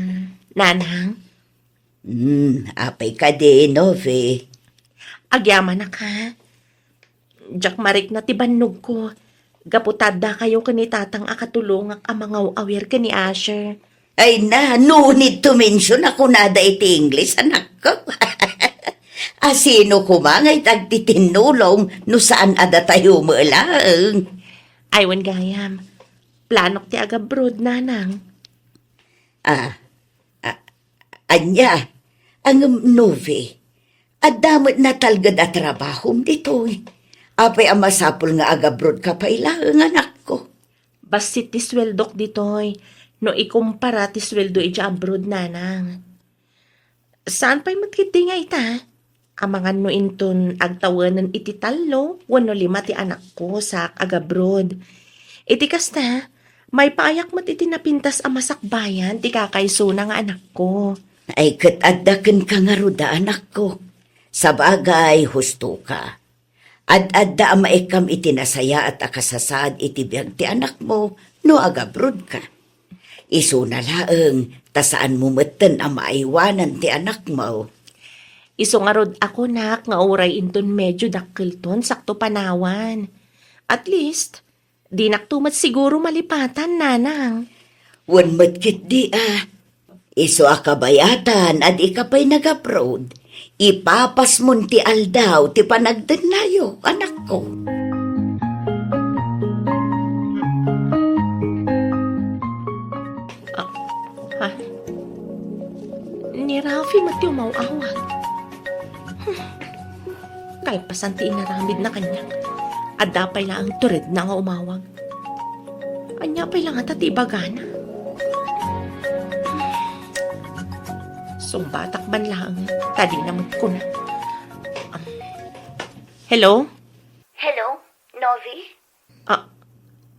nanang? Hmm, apay kadi, Novi? Agyamanak, ha? Diak marikna ti bannogko. Gapu ta addakayo ken ni tatang a katulongak a mangaw-awir ken ni Asher. Ay na, no need to mention a kunada iti English, anakko. Asino koma nga itagtitinnulong no saan a datayo met laeng? Ay, wen gayam. Planok ti agabroad, nanang. Ah, ah, ania? Ngem, Novi, adda met natalged a trabahom ditoy. Apay a masapul nga agabroad ka pay laeng, anakko? Bassit ti sueldok ditoy no ikumpara ti sueldo idiay abroad, nanang. Saan pay met ketdi nga ita? Amangan no inton agtawenen iti tallo wenno lima ti anakko sa agabroad. Iti kasta, maipaayak met iti napintas a masakbayan ti kakaysona nga anakko. Ay, ket adda kenka ngarud a anakko. Sabagay, husto ka. Ad-adda a maikkam iti nasayaat a kasasaad iti biag ti anakmo no agabroad ka. Isuna laeng ta saanmo metten a maaywanan ti anakmo. Isu ngarud a kunak nga uray inton medyo dakkelton sakto panawan. At least, dinakto met siguro malipatan, nanang. Wen met ketdi a. Isu a kabayatan a dika pay nagabroad, ipapasmon ti aldaw ti panagdennayo, anakko. Ah, ha? Ni Rafi met ti umaw-awag. Hmm. Kalpasan ti inaramidna kaniak, adda pay laeng turedna nga umawag. Ania pay la ngata ti ibagana? Sungbatak man laeng ta dina met kuna. Hello? Hello, Novi? Ah,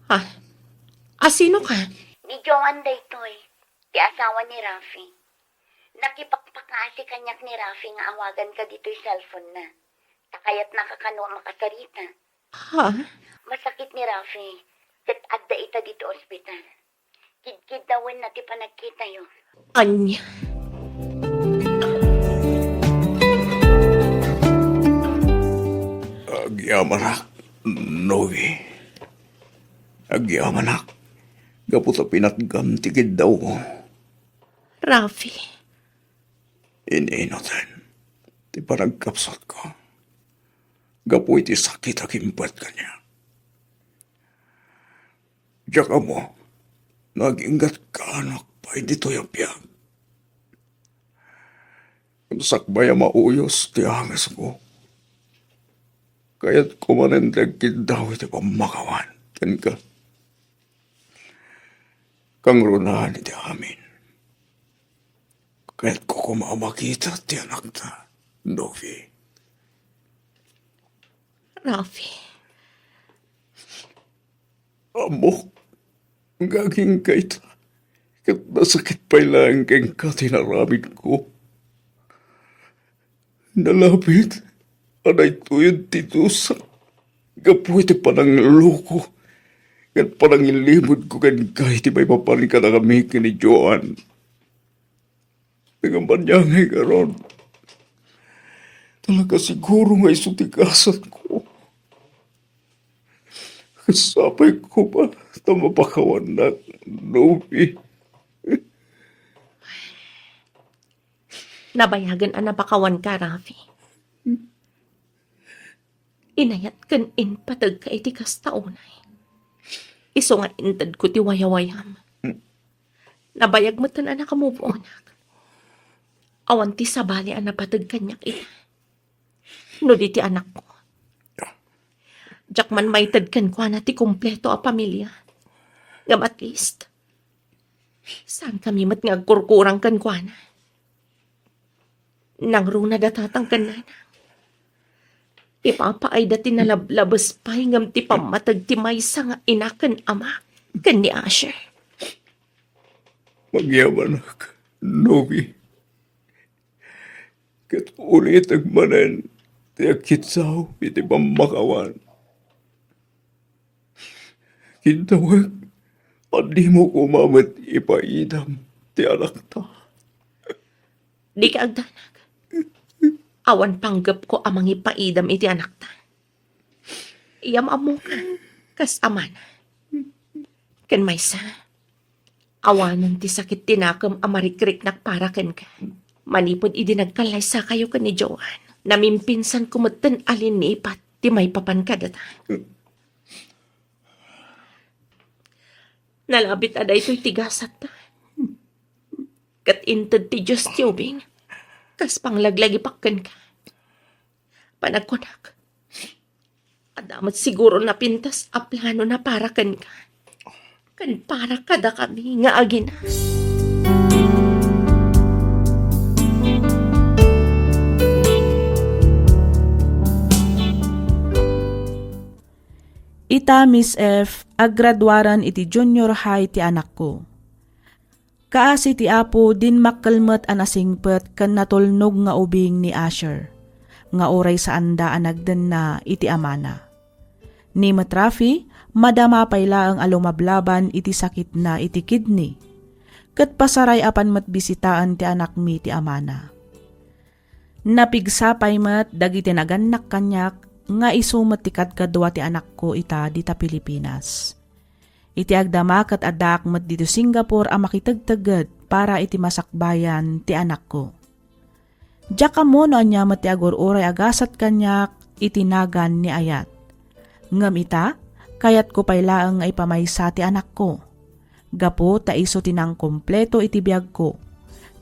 ah, ah, sino ka? Ni Joan daytoy, ti asawa ni Rafi. Nakipakpakaasi kaniak ni Rafi nga awaganka ditoy cellphone-na. Ta kayatnaka kano a makasarita. Ha? Masakit ni Rafi, ket adda ita ditoy ospital. Kidkiddawenna ti panagkitayo. Ania? Agyamanak, Novi. Agyamanak, gapu ta pinatgam ti kiddawko. Rafi. Ininutan ti panagkapsutko gapu iti sakit a kimpet kaniak. Diak ammo no aginggatkaanak pay ditoy a biag. Ngem sakbay a mauyos ti angesko, kayatko manen ti agkiddaw iti pammakawan kenka. Kangrunaan iti amin, kayatko koma a makita ti anakta, Novi. Rafi. Ammok nga agingga ita, ket nasakit pay laeng kenka ti inaramidko. Nalapit a daytoyen ti dusak gapu iti panangloko ken panangilimudko kenka iti maipapan kadakami ken ni Joan. Ngem ania ngay ngarud? Talaga siguro nga isu ti gasatko. Sapay koma ta mapakawannak, Novi. Nabayagen a napakawanka, Rafi. Inayat ken impategka iti kasta unay. Isu nga intedko ti wayawayam. Nabayag metten a nakamove onak. Awan ti sabali a napateg kaniak ita. No di ti anakko. Diak man maited kenkuana ti kompleto a pamilia. Ngem at least, saankami met nga agkurkurang kenkuana. Nangruna da tatang ken nanang. Ipapaayda ti nalablabes pay ngem ti pammateg ti maysa nga ina ken ama ken ni Asher. Magyamanak, Novi. Ket ulitek manen ti agkiddaw iti pammakawan. Kiddawek a dimo koma met ipaidam ti anakta. Dika agdanag. Awan panggepko a mangipaidam iti anakta. Iyam ammoka kas amana. Ken maysa, Awanen ti sakit ti nakem a marikriknak para kenka. Manipud idi nagkallaysakayo ken ni Joan, namimpinsanko metten a linnipat ti maipapan kadata. Nalabit a daytoy ti gasat. Ket inted ti Dios ti ubing, kas panglaglagipak kenka. Panagkunak, adda met siguro napintas a planona para kenka, ken para kadakami nga agina. Ita, Miss F, aggraduaren iti junior high ti anakko. Kaasi ti Apo, dimmakkel met a nasingpet ken natulnog nga ubing ni Asher, nga uray saanda a nagdenna iti amana. Ni met Rafi, madama pay laeng a lumablaban iti sakitna iti kidney. Ket pasaray a pan met bisitaen ti anakmi ti amana. Napigsa pay met dagiti nagannak kaniak nga isu met ti kadkadua ti anakko ita dita Pilipinas. Iti agdama ket addaak met ditoy Singapore a makitegtegged para iti masakbayan ti anakko. Diak ammo no ania met ti agur-uray a gasat kaniak iti nagan ni ayat. Ngem ita, kayatko pay laeng nga ipamaysa ti anakko. Gapu ta isu ti nangkompleto iti biagko.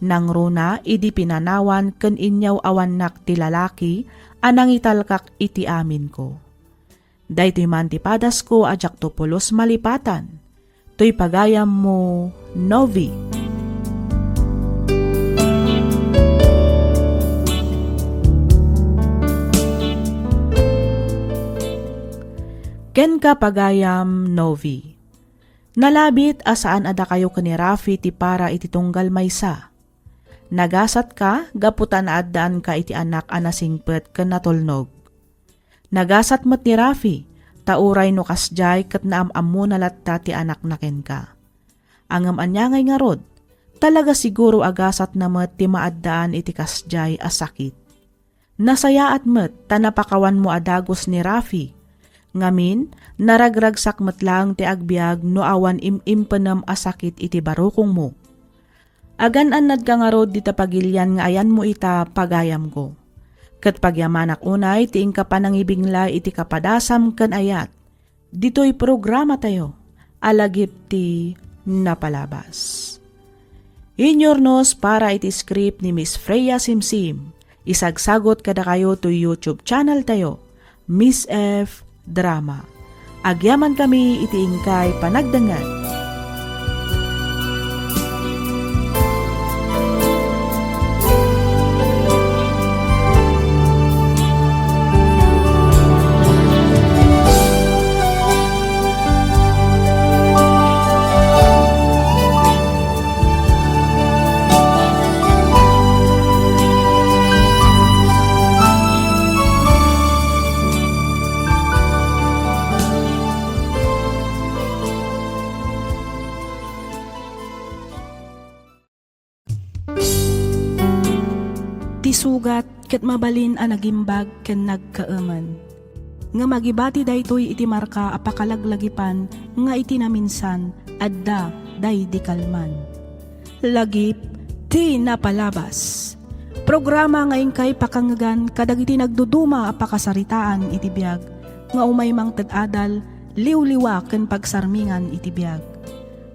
Nangruna idi pinanawan ken inyaw-awannak ti lalaki a nangitalkak iti aminko. Daytoy man ti padasko a diakto pulos malipatan. Toy pagayammo, Novi. Kenka, pagayam, Novi. Nalabit a saan a dakayo ken ni Rafi ti para iti tunggal maysa. Nagasatka gapu ta naaddaanka iti anak a nasingpet ken natulnog. Nagasat met ni Rafi, ta uray no kasdiay ket naam-ammona latta ti anakna kenka. Ngem ania ngay ngarud, talaga siguro a gasatna met ti maaddaan iti kasdiay a sakit. Nasayaat met ta napakawanmo a dagus ni Rafi. Ngamin, naragragsak met laeng ti agbiag no awan im-impenem a sakit iti barukongmo. Agan-annadka ngarud dita pagilian nga ayanmo ita, pagayamko. Ket pagyamanak unay ti inka panangibinglay iti kapadasam ken ayat ditoy programatayo a Lagip ti Napalabas. Inyurnos para iti script ni Miss Freya Simsim. Isagsagot kadakayo toy YouTube channel tayo, Miss F Drama. Agyamankami iti inkay panagdengngeg. Ti sugat ket mabalin a nagimbag ken nagkaemen. Ngem agibati daytoy iti marka a pakalaglagipan nga iti naminsan adda daydi kalman. Lagip ti Napalabas. Programa nga inkay pakangngegan kadagiti nagduduma a pakasaritaan iti biag nga umay mangted adal, liwliwa ken pagsarmingan iti biag.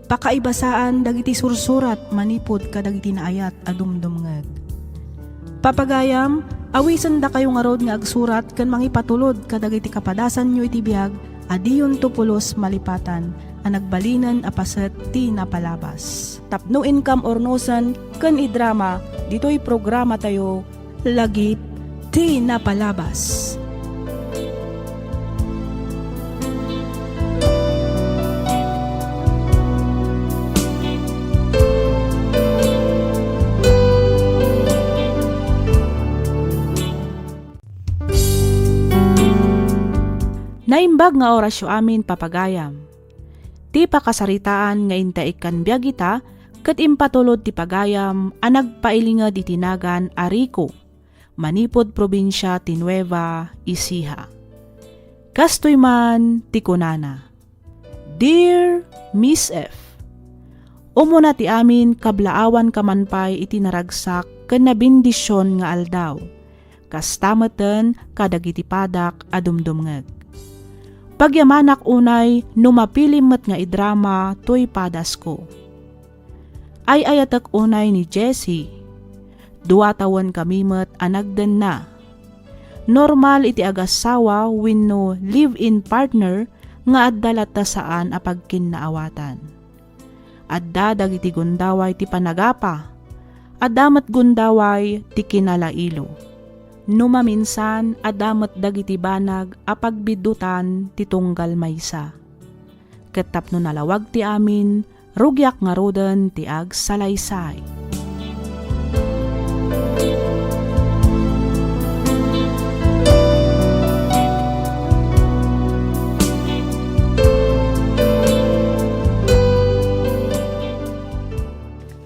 Pakaibasaan dagiti sursurat manipud kadagiti naayat a dumdumngeg. Papagayam, awisendakayo ngarud nga agsurat ken mangipatulod kadagiti kapadasanyo iti biag a diyonto pulos malipatan a nagbalinen a paset ti napalabas. Tapno inkam urnosen ken idrama ditoy programatayo, Lagip ti Napalabas. Naimbag nga orasyo amin, papagayam. Ti pakasaritaan nga inta ikkan biag ita ket impatulod ti pagayam a nagpailinged iti nagan a Rico, manipud probinsia ti Nueva Ecija. Kastoy man ti kunana, "Dear Miss F, Umuna ti amin, kablaawanka man pay iti naragsak ken nabendision nga aldaw. Kasta metten kadagiti padak a dumdumngeg. Pagyamanak unay no mapilim met nga idrama toy padasko. Ay-ayatek unay ni Jessie. Dua tawen kami met a nagdenna. Normal iti agassawa wenno live-in partner nga adda latta saan a pagkinnaawatan. Adda dagiti gundaway ti panagapa, adda met gundaway ti kinalailo. No maminsan, adda met dagiti banag a pagbidutan ti tunggal maysa. Ket tapno nalawag ti amin, rugiak ngaruden ti agsalaysay.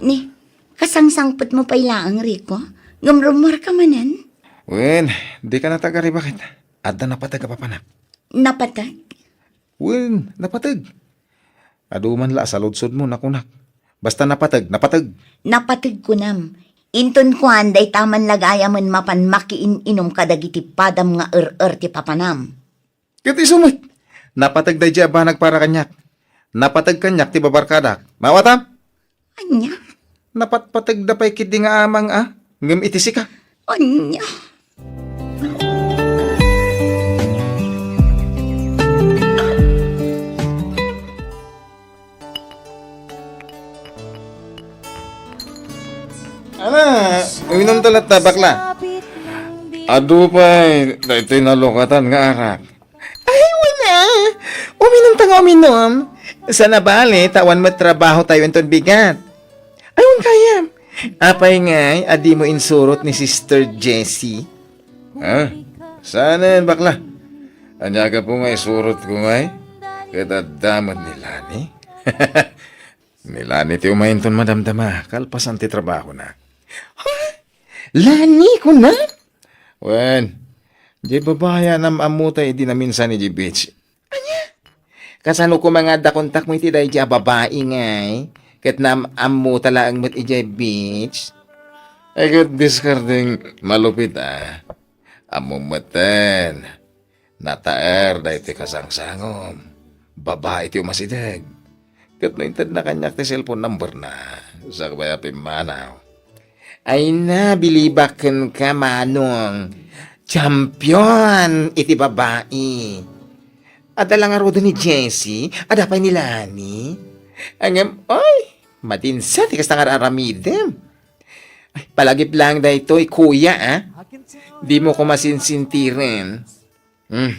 Ni, kasangsangpetmo pay laeng, Rico? Ngem rummuarka manen? Wen, dika natagaribakit. Adda napateg a papanak. Napateg? Wen, napateg. Adu man la a saludsodmo, nakunak. Basta napateg, napateg. Napateg kunam. Inton kuan, dayta man la gayamen mapan makiin-inom kadagiti padam nga er-er ti papanam. Ket isu met, napateg daydiay a banag para kaniak. Napateg kaniak ti babarkadak. Maawatam? Ania? Napatpategda pay ketdi nga amang a, ngem iti sika. Ania? Ala, uminumta latta, bakla. Adu pay daytoy nalukatan nga arak. Ay, wen a. Uminumta nga uminum. Saan a bale, ta awan met trabahotayo inton bigat. Ay, wen gayam. Apay ngay a dimo insurot ni Sister Jessie? Ha? Saanen, bakla? Ania gapu nga isurotko ngay? Ket adda met ni Lani? Ni Lani ti umay inton madamdama, kalpasan ti trabahona. Ha? Lani, kuna? Wen, diay babai a nam-ammota idi naminsan idiay beach. Ania? Kasano koma nga adda kontakmo iti daydiay a babai ngay? Ket nam-ammota laeng met idiay beach? Ay, ket diskardeng malupit a. Ammom metten. Nataer daytoy kasangsangom. Babai ti umasideg. Ket no intedna kaniak ti cellphone numberna, sakbay a pimmanaw. Ay na, bilibak kenka, Manong. Champion iti babai. Adda la ngaruden ni Jessie, adda pay ni Lani. Ngem, oy, madinsa ti kasta nga ar-aramidem. Ay, palagip laeng daytoy, kuya, a. Dimo koma sinsintiren. Hmm.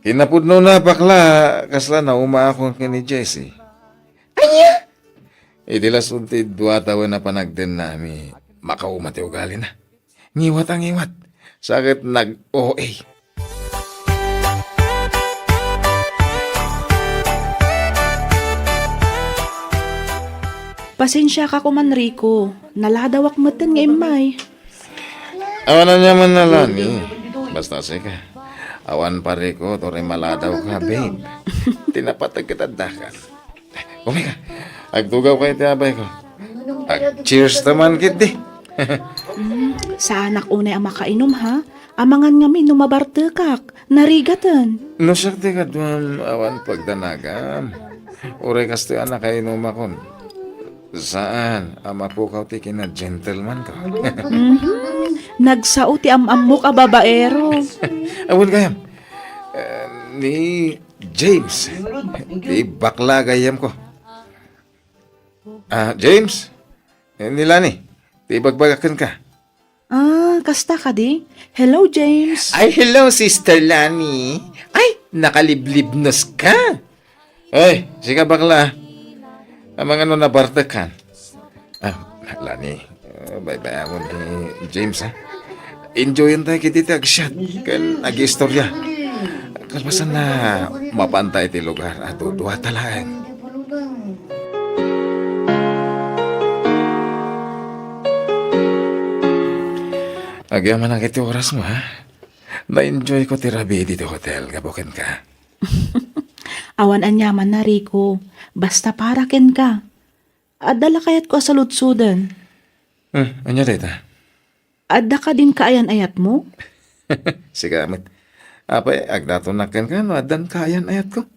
Kinapudnona, bakla, kasla naumaakon ken ni Jessie. Ania? Iti lasud ti dua tawen a panagdennami, makauma ti ugalina. Ngiwat a ngiwat. Sa ket nag-O A. Pasensiaka koman, Rico. Naladawak metten nga immay. Awan aniaman, Lani. Basta sika. Awan parikut uray maladawka, babe. Ti napateg ket addakan. Umay ka. Agtugawka iti abayko. Ag-cheers ta man ketdi. Hmm, saanak unay a makainom, ha? Amangan ngamin no mabartekak. Narigaten. No siak ti kaduam, awan pagdanagam. Uray kastoy a nakainumakon. Saan a mapukaw ti kina-gentleman ko. Mhm. Nagsao ti am-ammok a babaero. Awan gayam. Eh, ni James. Ti bakla gayam ko. Ah, James? Eh, ni Lani, ti ibagbagak kenka. Ah, kasta kadi? Hello, James. Ay, hello, Sister Lani. Ay, nakaliblibnos ka. Ay, sika bakla. Amangan no nabartek kan? Ah, Lani, eh, baybay-amon ni James, ha? Enjoyan tayo kiti ti agsiat ken agistorya. Kalpasan na, mapanta iti lugar a dudua ta laeng. Agyamanak iti oras mo, ha? Na-enjoy ko ti rabii ditoy hotel, gapu kenka. Awan aniaman na, Rico. Basta para kenka. adda la kayatko a saludsoden. Hmm, ania dayta? Adda kadin kaayan-ayatmo? Sika met. Apay, agdatonak kenka no addan kaayan-ayatko?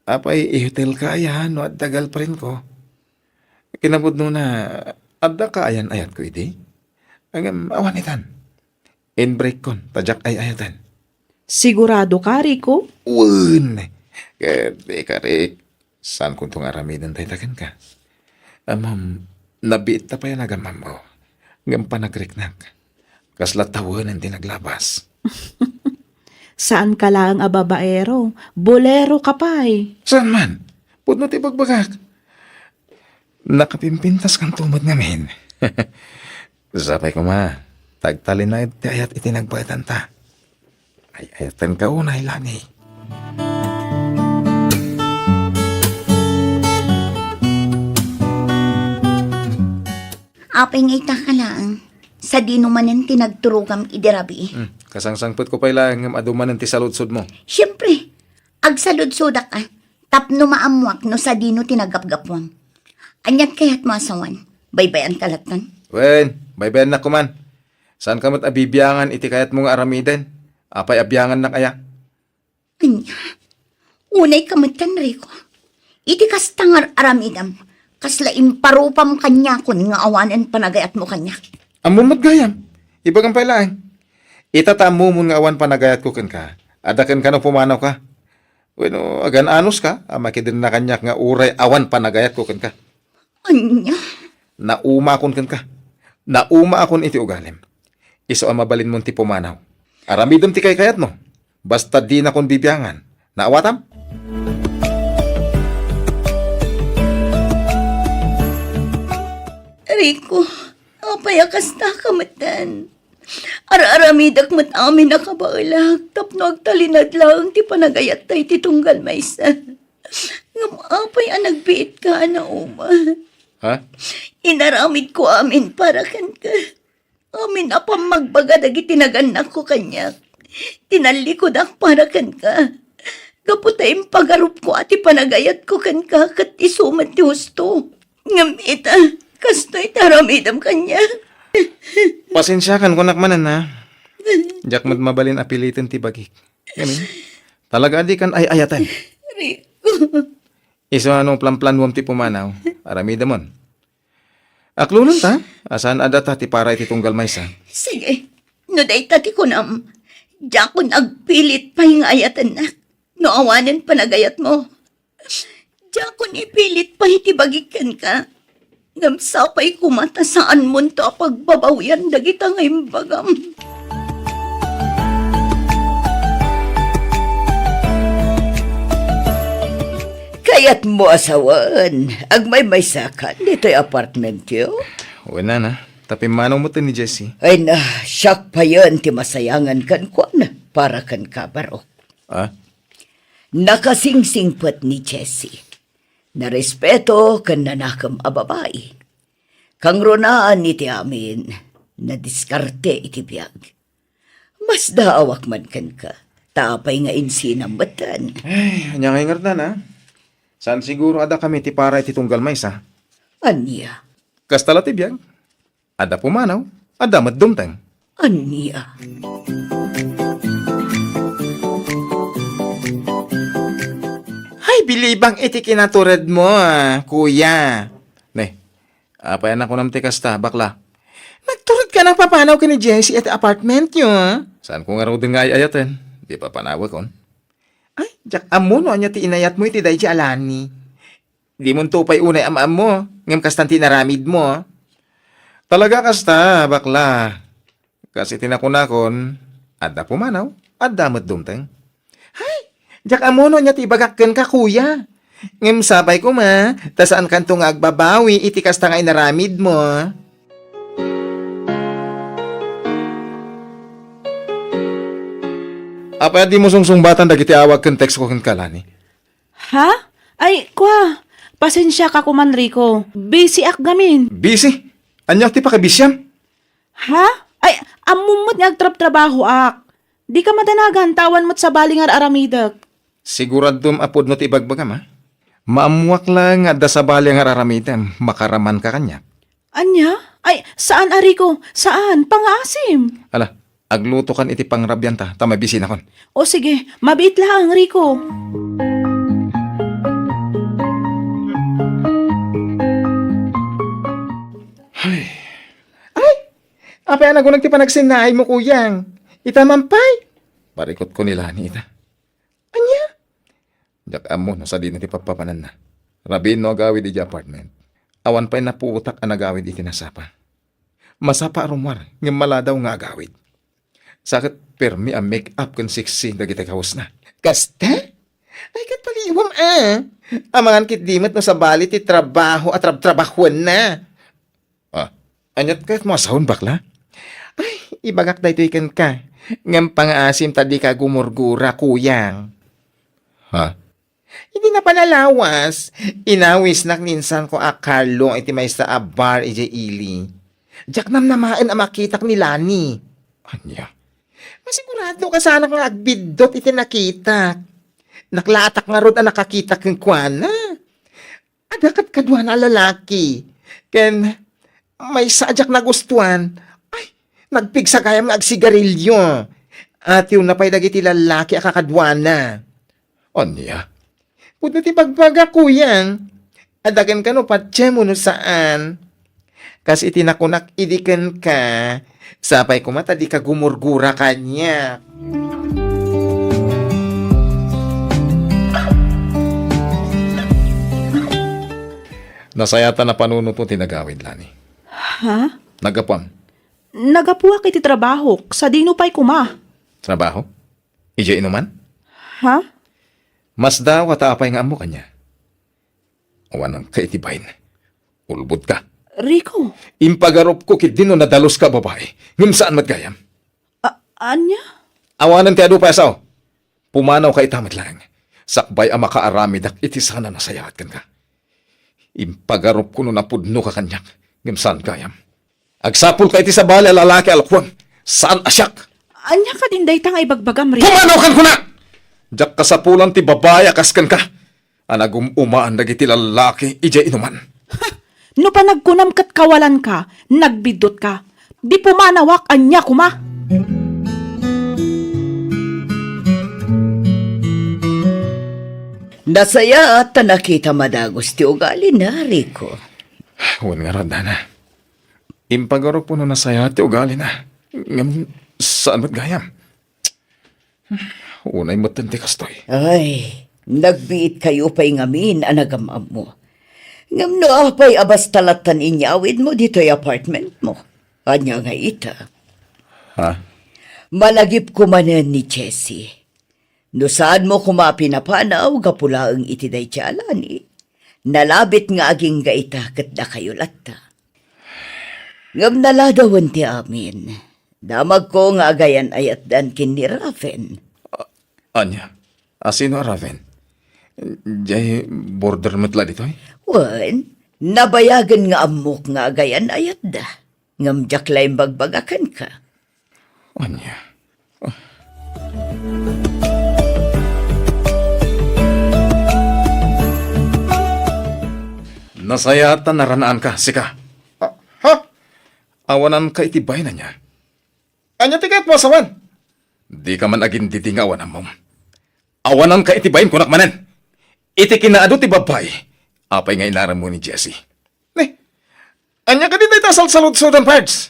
Apay, ihotelka aya no adda girlfriendko? Kinapudnona, adda kaayan-ayatko idi? Ngem awan itan. Inbreakkon ta diak ay-ayaten. Sigurado ka, Rico? Wen! Ket ikarik, saankon nga aramiden dayta kenka. Ammom, nabiit ta pay a nagamammo. Ngem panagriknak, kasla tawenen ti naglabas. Saan ka laeng a babaero, bolero ka pay. Saan man? Pudno ti bagbagak. Nakapimpintaskanto met ngamin. Sapay koma, ta agtalinaed ti ayat iti nagbaetanta. Ay-ayatenka unay, Lani. Apay nga ita ka laeng, sadino manen ti nagturogam idi rabii? Hmm, kasangsangpetko pay laeng ngem adu manen ti saludsodmo. Siempre, agsaludsodak a, tapno maammoak no sadino ti naggapgapuam. Aniat kayatmo a sawen? Baybay-anka lattan? Wen, baybayannak koman. Saanka met a bibiangan iti kayatmo nga aramiden? Apay a biangannak aya? Ania? Unay ka metten, Rico. Iti kasta nga ar-aramidem, kasla imparupam kaniakon nga awanen panagayatmo kaniak. Ammom met gayam. Ibagam pay laeng. Ita ta ammomon nga awan panagayatko kenka, adda kenka no pumanawka. Wenno, agan-anuska a makidenna kaniak nga uray awan panagayatko kenka. Ania? Naumaakon kenka. Naumaakon iti ugalim. Isu a mabalinmon ti pumanaw. Aramidem ti kaykayatmo. Basta dinakon bibiangan. Naawatam? Rico, apay a kasta ka metten? Ar-aramidek met amin a kabaelak tapno agtalinaed laeng ti panagayatta iti tunggal maysa. Ngem apay a nagbiitka a nauma? Ha? Inaramidko amin para kenka. Amin a pammagbaga dagiti nagannakko kaniak. Tinallikudak para kenka. Gapu ta impagarupko a ti panagayatko kenka ket isu met ti husto. Ngem ita, kastoy ti aramidem kaniak. Pasensiakan, kunak manen, ha? Diak met mabalin a piliten ti bagik. Ngamin, talaga a dikan ay-ayaten. Rico. Isu a no planplanuem ti pumanaw, aramidemon. Aklonen ta, a saan a data ti para iti tunggal maysa. Sige, no dayta ti kunam, diakon agpilit pay nga ayatennak no awanen panagayatmo. Diakon ipilit pay ti bagik kenka. Ngem sapay koma ta saanmonto a pagbabawian dagita nga imbagam. Kayatmo a sawen, agmaymaysakan ditoy apartmentyo? Wen, nana, ta pimmanaw metten ni Jessie. Ay na, siak payen ti masayangan kenkuana para kenka, barok. Ah? Nakasingsingpet ni Jessie. Narespeto ken nanakem a babai. Kangrunaan iti amin, nadiskarte iti biag. Masdaawak man kenka, ta apay nga insinam metten. Ay, ania ngay ngardan, a? Saan siguro a dakami ti para iti tunggal maysa? Ania? Kasta la ti biag. Adda pumanaw, adda met dumteng. Ania? Ay, bilibak iti kinaturedmo, a, kuya. Ne, apay a nakunam ti kasta, bakla? Nagturedka a papanaw ken ni Jessie iti apartmentyo, a? Saanko ngaruden nga ay-ayaten. Di papanawekon. Ay, diak ammo no ania ti inayatmo iti daydi a Lani. Dimonto pay unay am-ammo, ngem kastan ti inaramidmo. Talaga kasta, bakla. Kas iti nakunakon, adda pumanaw, adda met dumteng. Hay, diak ammo no ania ti ibagak kenka, kuya. Ngem sapay koma, ta saankanto nga agbabawi iti kasta nga inaramidmo. Apay a dimo sungsungbatan dagiti awag ken textko kenka, Lani? Ha? Ay, kua, pasensiaka koman, Rico. Busy ak gamin. Busy? Ania ti pakabisiam? Ha? Ay, ammom met nga agtrabtrabahoak. Dika madanagan ta awan met sabali nga ar-aramidek. Siguradom a pudno ti ibagbagam, a? Maammuak laeng nga adda sabali a ngararamitem, makaramanka kaniak. Ania? Ay, saan a, Rico, saan. Pangaasim. Ala, aglutokan iti pangrabianta ta mabisinakon. O sige, mabiit laeng, Rico. Ay! Ay! Apay a nagunag ti panagsinnaaymo, kuyang? Ita man pay? Parikutko ni Lani ita. Ania? Diak ammo no sadino ti pappapananna. Rabiin no agawid idiay apartment. Awan pay naputak a nagawid iti nasapa. Masapa a rummuar, ngem maladaw nga agawid. Sa ket permi a make-up ken sexy dagiti kawesna. Kasta? Ay, ket paliiwam a. Amangan ketdi met no sabali ti trabaho a trabtrabahuenna. Ah, aniat kayatmo a saon, bakla? Ay, ibagak daytoy kenka. Ngem pangaasim ta dika gumurgura, kuyang. Ha? Idi napan a lawas, inawisnak ni insanko a Carlo iti maysa a bar idiay ili. Diak namnamaen a makitak ni Lani. Ania? Masigurado kasanak nga agbiddut iti nakitak. Naklaatak ngarud a nakakita kenkuana. Adda kadkaduana a lalaki. Ken maysa a diak nagustuan. Ay, nagpigsa gayam nga agsigarilio. Atiwna pay dagiti lalaki a kakaduana. Ania? Pudno ti bagbaga, kuyang. Adda kenka no patiem wenno saan. Kas iti nakunak idi kenka, sapay koma ta dika gumurgura kaniak. Nasayaat a napanunotmo ti nagawid, Lani. Ha? Naggapuam. Naggapuak iti trabahok, sadino pay koma? Trabaho? Idiay inuman? Ha? Masdaawka ta apay nga ammok ania? Awananka iti bain. Ulbodka. Rico. Impagarupko ketdi no nadaluska a babai, ngem saan met gayam. A-, ania? Awanen ti adu pay a sao. Pumanawka ita met laeng. Sakbay a makaaramidak iti saan a nasayaat kenka. Impagarupko no napudnoka kaniak, ngem saan gayam. Agsapulka iti sabali a lalaki a lukuem, saan a siak. Ania kadin dayta nga ibagbagam, Rico? Pumanaw ken kuna! Diak kasapulan ti babai a kas kenka a nagum-umaan dagiti lalaki idiay inuman. Ha! No panagkunam ket kawalanka, nagbiddutka. Di pumanawak, ania koma? Nasayaat ta nakitam a dagus ti ugalina, Rico. Wen ngarud, Lani. Impagarupko no nasayaat ti ugalina. Ngem saan met gayam. Unay metten ti kastoy. Ay, nagbiitkayo pay ngamin a nagam-ammo. Ngem no apay a basta lattan inyawidmo ditoy apartmentmo? Ania nga ita? Ha? Malagipko manen ni Jessie. No saanmo koma a pinapanaw gapu laeng iti dayta a Lani, nalabit nga agingga ita ket dakayo latta. Ngem naladawen ti amin. Damagko nga agayan-ayatdan ken ni Raven. A-, ania? A, sino a Raven? Diay border met la ditoy? Wen, nabayagen nga ammok nga agayan-ayatda. Ngem diak la imbagbaga kenka. Ania? Ah. Nasayaat ta naranaanka, sika. Ah, ha? Awananka iti bain ania? Ania ti kayatmo a sawen? Dika man agindidi nga awan ammom. Awananka iti bain, kunak manen. Iti kinaadu ti babbai, apay nga inarammo ni Jessie? Ni, ania kadi dayta a salsaludsodan, Pards?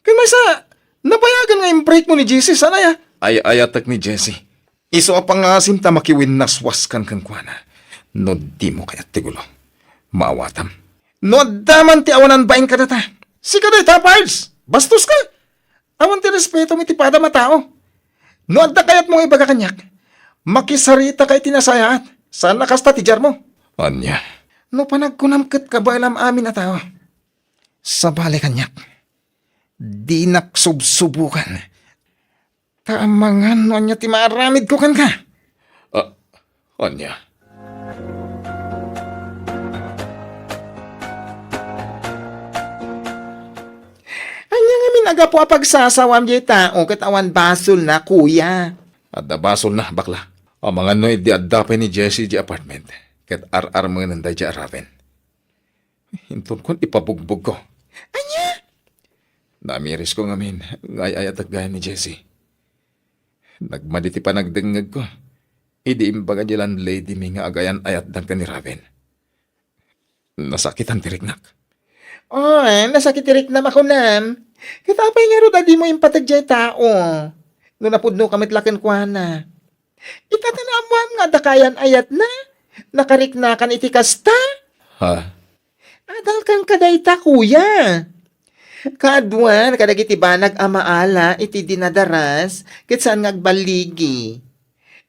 Ken maysa, nabayagen nga imbreakmo ni Jessie, saan aya? Ay-ayatek ni Jessie. Isu a pangasim ta makiwinnaswaskan kenkuana. No dimo kayat ti gulo, maawatam. No adda man ti awanan bain kadata, sika dayta, Pards! Bastoska! Awan ti respetom iti padam a tao. No adda kayatmo nga ibaga kaniak, makisarita ka iti nasayaat. Saan a kasta ti diarmo. Ania? No panagkunam ket kabaelam amin a tao, sabali kaniak. Dinak subsubokan. Ta amangan no ania ti maaramidko kenka. Ah, ania? Ania ngamin a gapu a pagsasawam diay tao ket awan basolna, kuya? Adda basolna, bakla. Amangan no idi adda pay ni Jessie diay apartment. ket ar-armenen daydiay a Raven. Intonkon ipabugbogko. Ania? Naamirisko ngamin nga ay-ayatek gayam ni Jessie. Nagmadi ti panagdengngegko idi imbaga ni landlady mi nga agayan-ayatdan ken ni Raven. Nasakitan ti riknak. Oy, nasakit ti riknam a kunam. Ket apay ngarud a dimo impateg diay tao? No napudnoka met la kenkuana. Ita ta naammoam nga adda kaayan-ayatna. Nakariknakan iti kasta. Ha? Adal kenka dayta, kuya. Kaaduan kadagiti banag a maala iti dinadaras ket saan nga agballigi.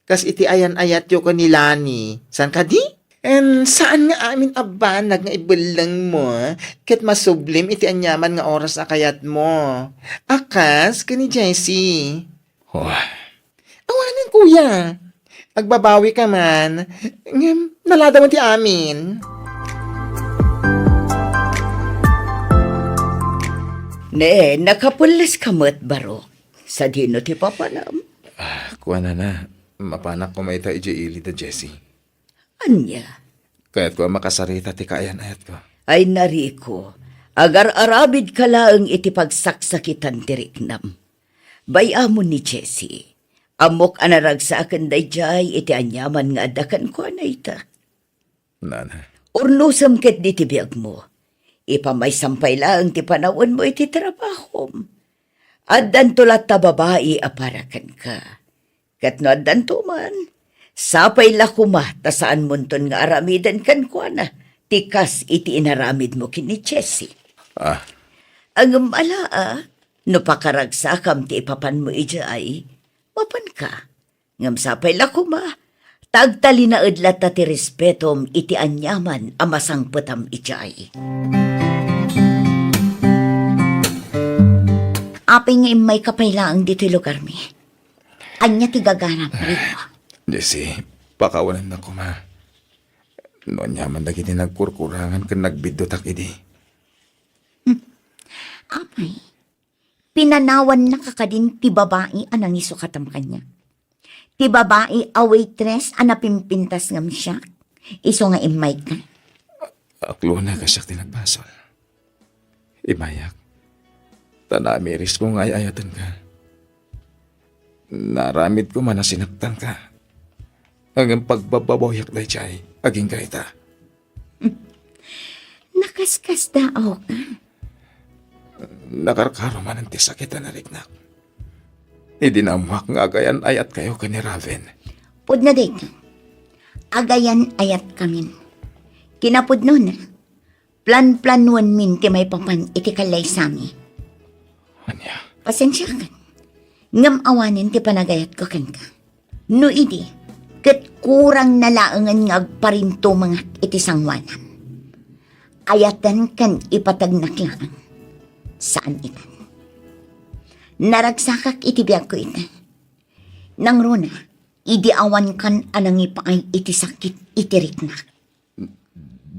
Kas iti ayan-ayatyo ken ni Lani. Saan kadi? Em, saan nga amin a banag nga ibellengmo ket masublim iti aniaman nga oras a kayatmo. A kas ken ni Jessie. Oh. Awanen, kuya. Agbabawika man. Ngem, naladawen ti amin. Ne, nakapulleska met, Barok. Sadino ti papanam? Ah, kuanana, mapanak koma ita idiay ili da Jessie. Ania? Kayatko a makasarita ti kaayan-ayatko. Ay, Rico, agar-arabidka laeng iti pagsaksakitan ti riknam. Bay-amon ni Jessie. Ammok a naragsaken daydiay iti aniaman nga adda kenkuana ita. Nana. Urnosem ketdi ti biagmo. Ipamaysam pay laeng ti panawenmo iti trabahom. Addanto latta babai a para kenka. Ket no addanto man, sapay la koma ta saanmonton nga aramiden kenkuana ti kas iti inaramidmo ken ni Jessie. Ah. Ngem ala a, no pakaragsakam ti ipapanmo idiay, mapanka. Ngem sapay la koma, ta agtalinaed latta ti respetom iti aniaman a masangpetam idiay. Apay nga immayka pay laeng ditoy lugarmi? Ania ti gagaram, Rico? Jessie, pakawanennak koma. No aniaman dagiti nagkurkurangan ken nagbiddutak idi. Hmm. Apay, pinanawannaka kadin ti babai a nangisukatam kaniak? Ti babai a waitress a napimpintas ngem siak, isu nga immayka? Aklona a siak ti nagbasol. Immayak, ta naamirisko nga ay-ayatenka. Naaramidko man a sinaktanka. Ngem pagbabbabawiak daydiay, agingga ita. Nakaskasdaawka. Nakarkaro manen ti sakit a nariknak. Idi naammoak nga agayan-ayatkayo ken ni Raven. Pudno dayta. Agayan-ayatkamin. Kinapudnona, planplanuenmin ti maipapan iti kallaysami. Ania? Pasensiakan. Ngem awanen ti panagayatko kenka. No idi, ket kurangna laengen nga agparintumengak iti sangoanam. Ayaten ken ipategnak laeng. Saan itan. Naragsakak iti biagko ita. Nangruna, idi awankan a nangipaay iti sakit iti riknak.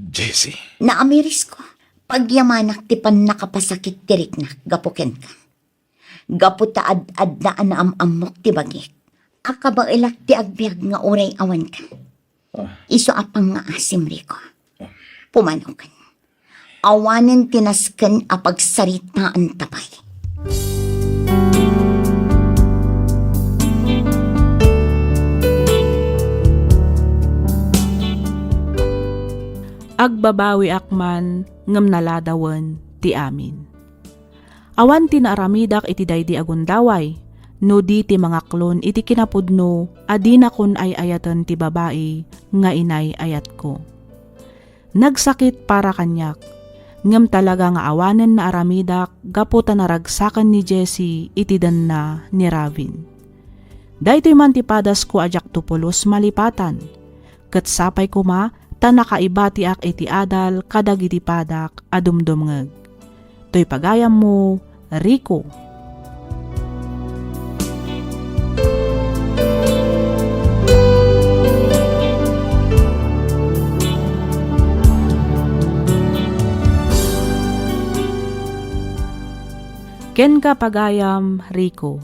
Jessie. Naamirisko, pagyamanak ti pannakapasakit ti riknak gapu kenka. Gapu ta ad-adda a naam-ammok ti bagik, a kabaelak ti agbiag nga uray awanka. Ah. Isu a pangngaasim, Rico. Pumanoken. Awanen ti nasken a pagsaritaanta pay. Agbabawiak man ngem naladawen ti amin. Awan ti naaramidak iti daydi a gundaway, no di ti mangaklon iti kinapudno a dinakon ay-ayaten ti babai nga inay-ayatko. Nagsakit para kaniak, ngem talaga nga awanen naaramidak gapu ta naragsaken ni Jessie iti denna ni Raven. Daytoy man ti padasko a diakto pulos malipatan, ket sapay koma ta nakaibatiak iti adal kadagiti padak a dumdumngeg. Toy pagayammo, Rico. Kenka, pagayam Rico.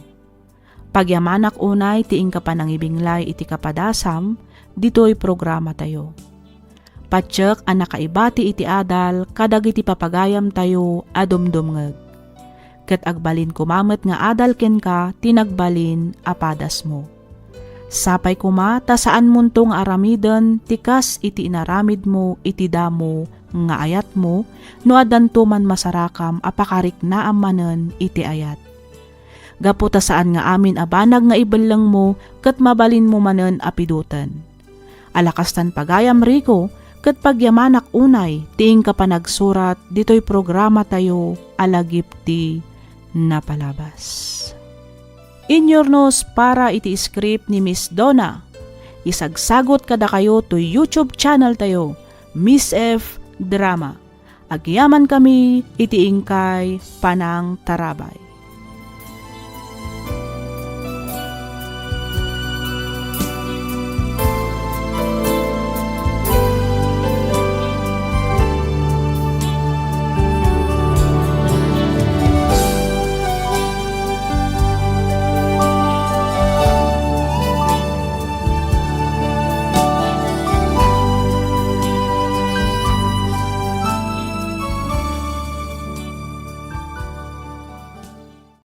Pagyamanak unay ti inka panangibinglay iti kapadasam ditoy programatayo. Patiek a nakaibati iti adal kadagiti papagayamtayo a dumdumngeg. Ket agbalin koma met nga adal kenka ti nagbalin a padasmo. Sapay koma ta saanmonto nga aramiden ti kas iti inaramidmo iti damo nga ayatmo no addanto man masarakam a pakariknaam manen iti ayat. Gapu ta saan nga amin a banag nga ibellengmo ket mabalinmo manen a pidoten. Ala kastan pagayam, Rico, ket pagyamanak unay ti inka panagsurat ditoy programatayo a Lagip ti Napalabas. Inyurnos para iti script ni Miss Donna. Isagsagot kadakayo toy YouTube channel tayo, Miss F Drama. Agyamankami iti inkay panangtarabay.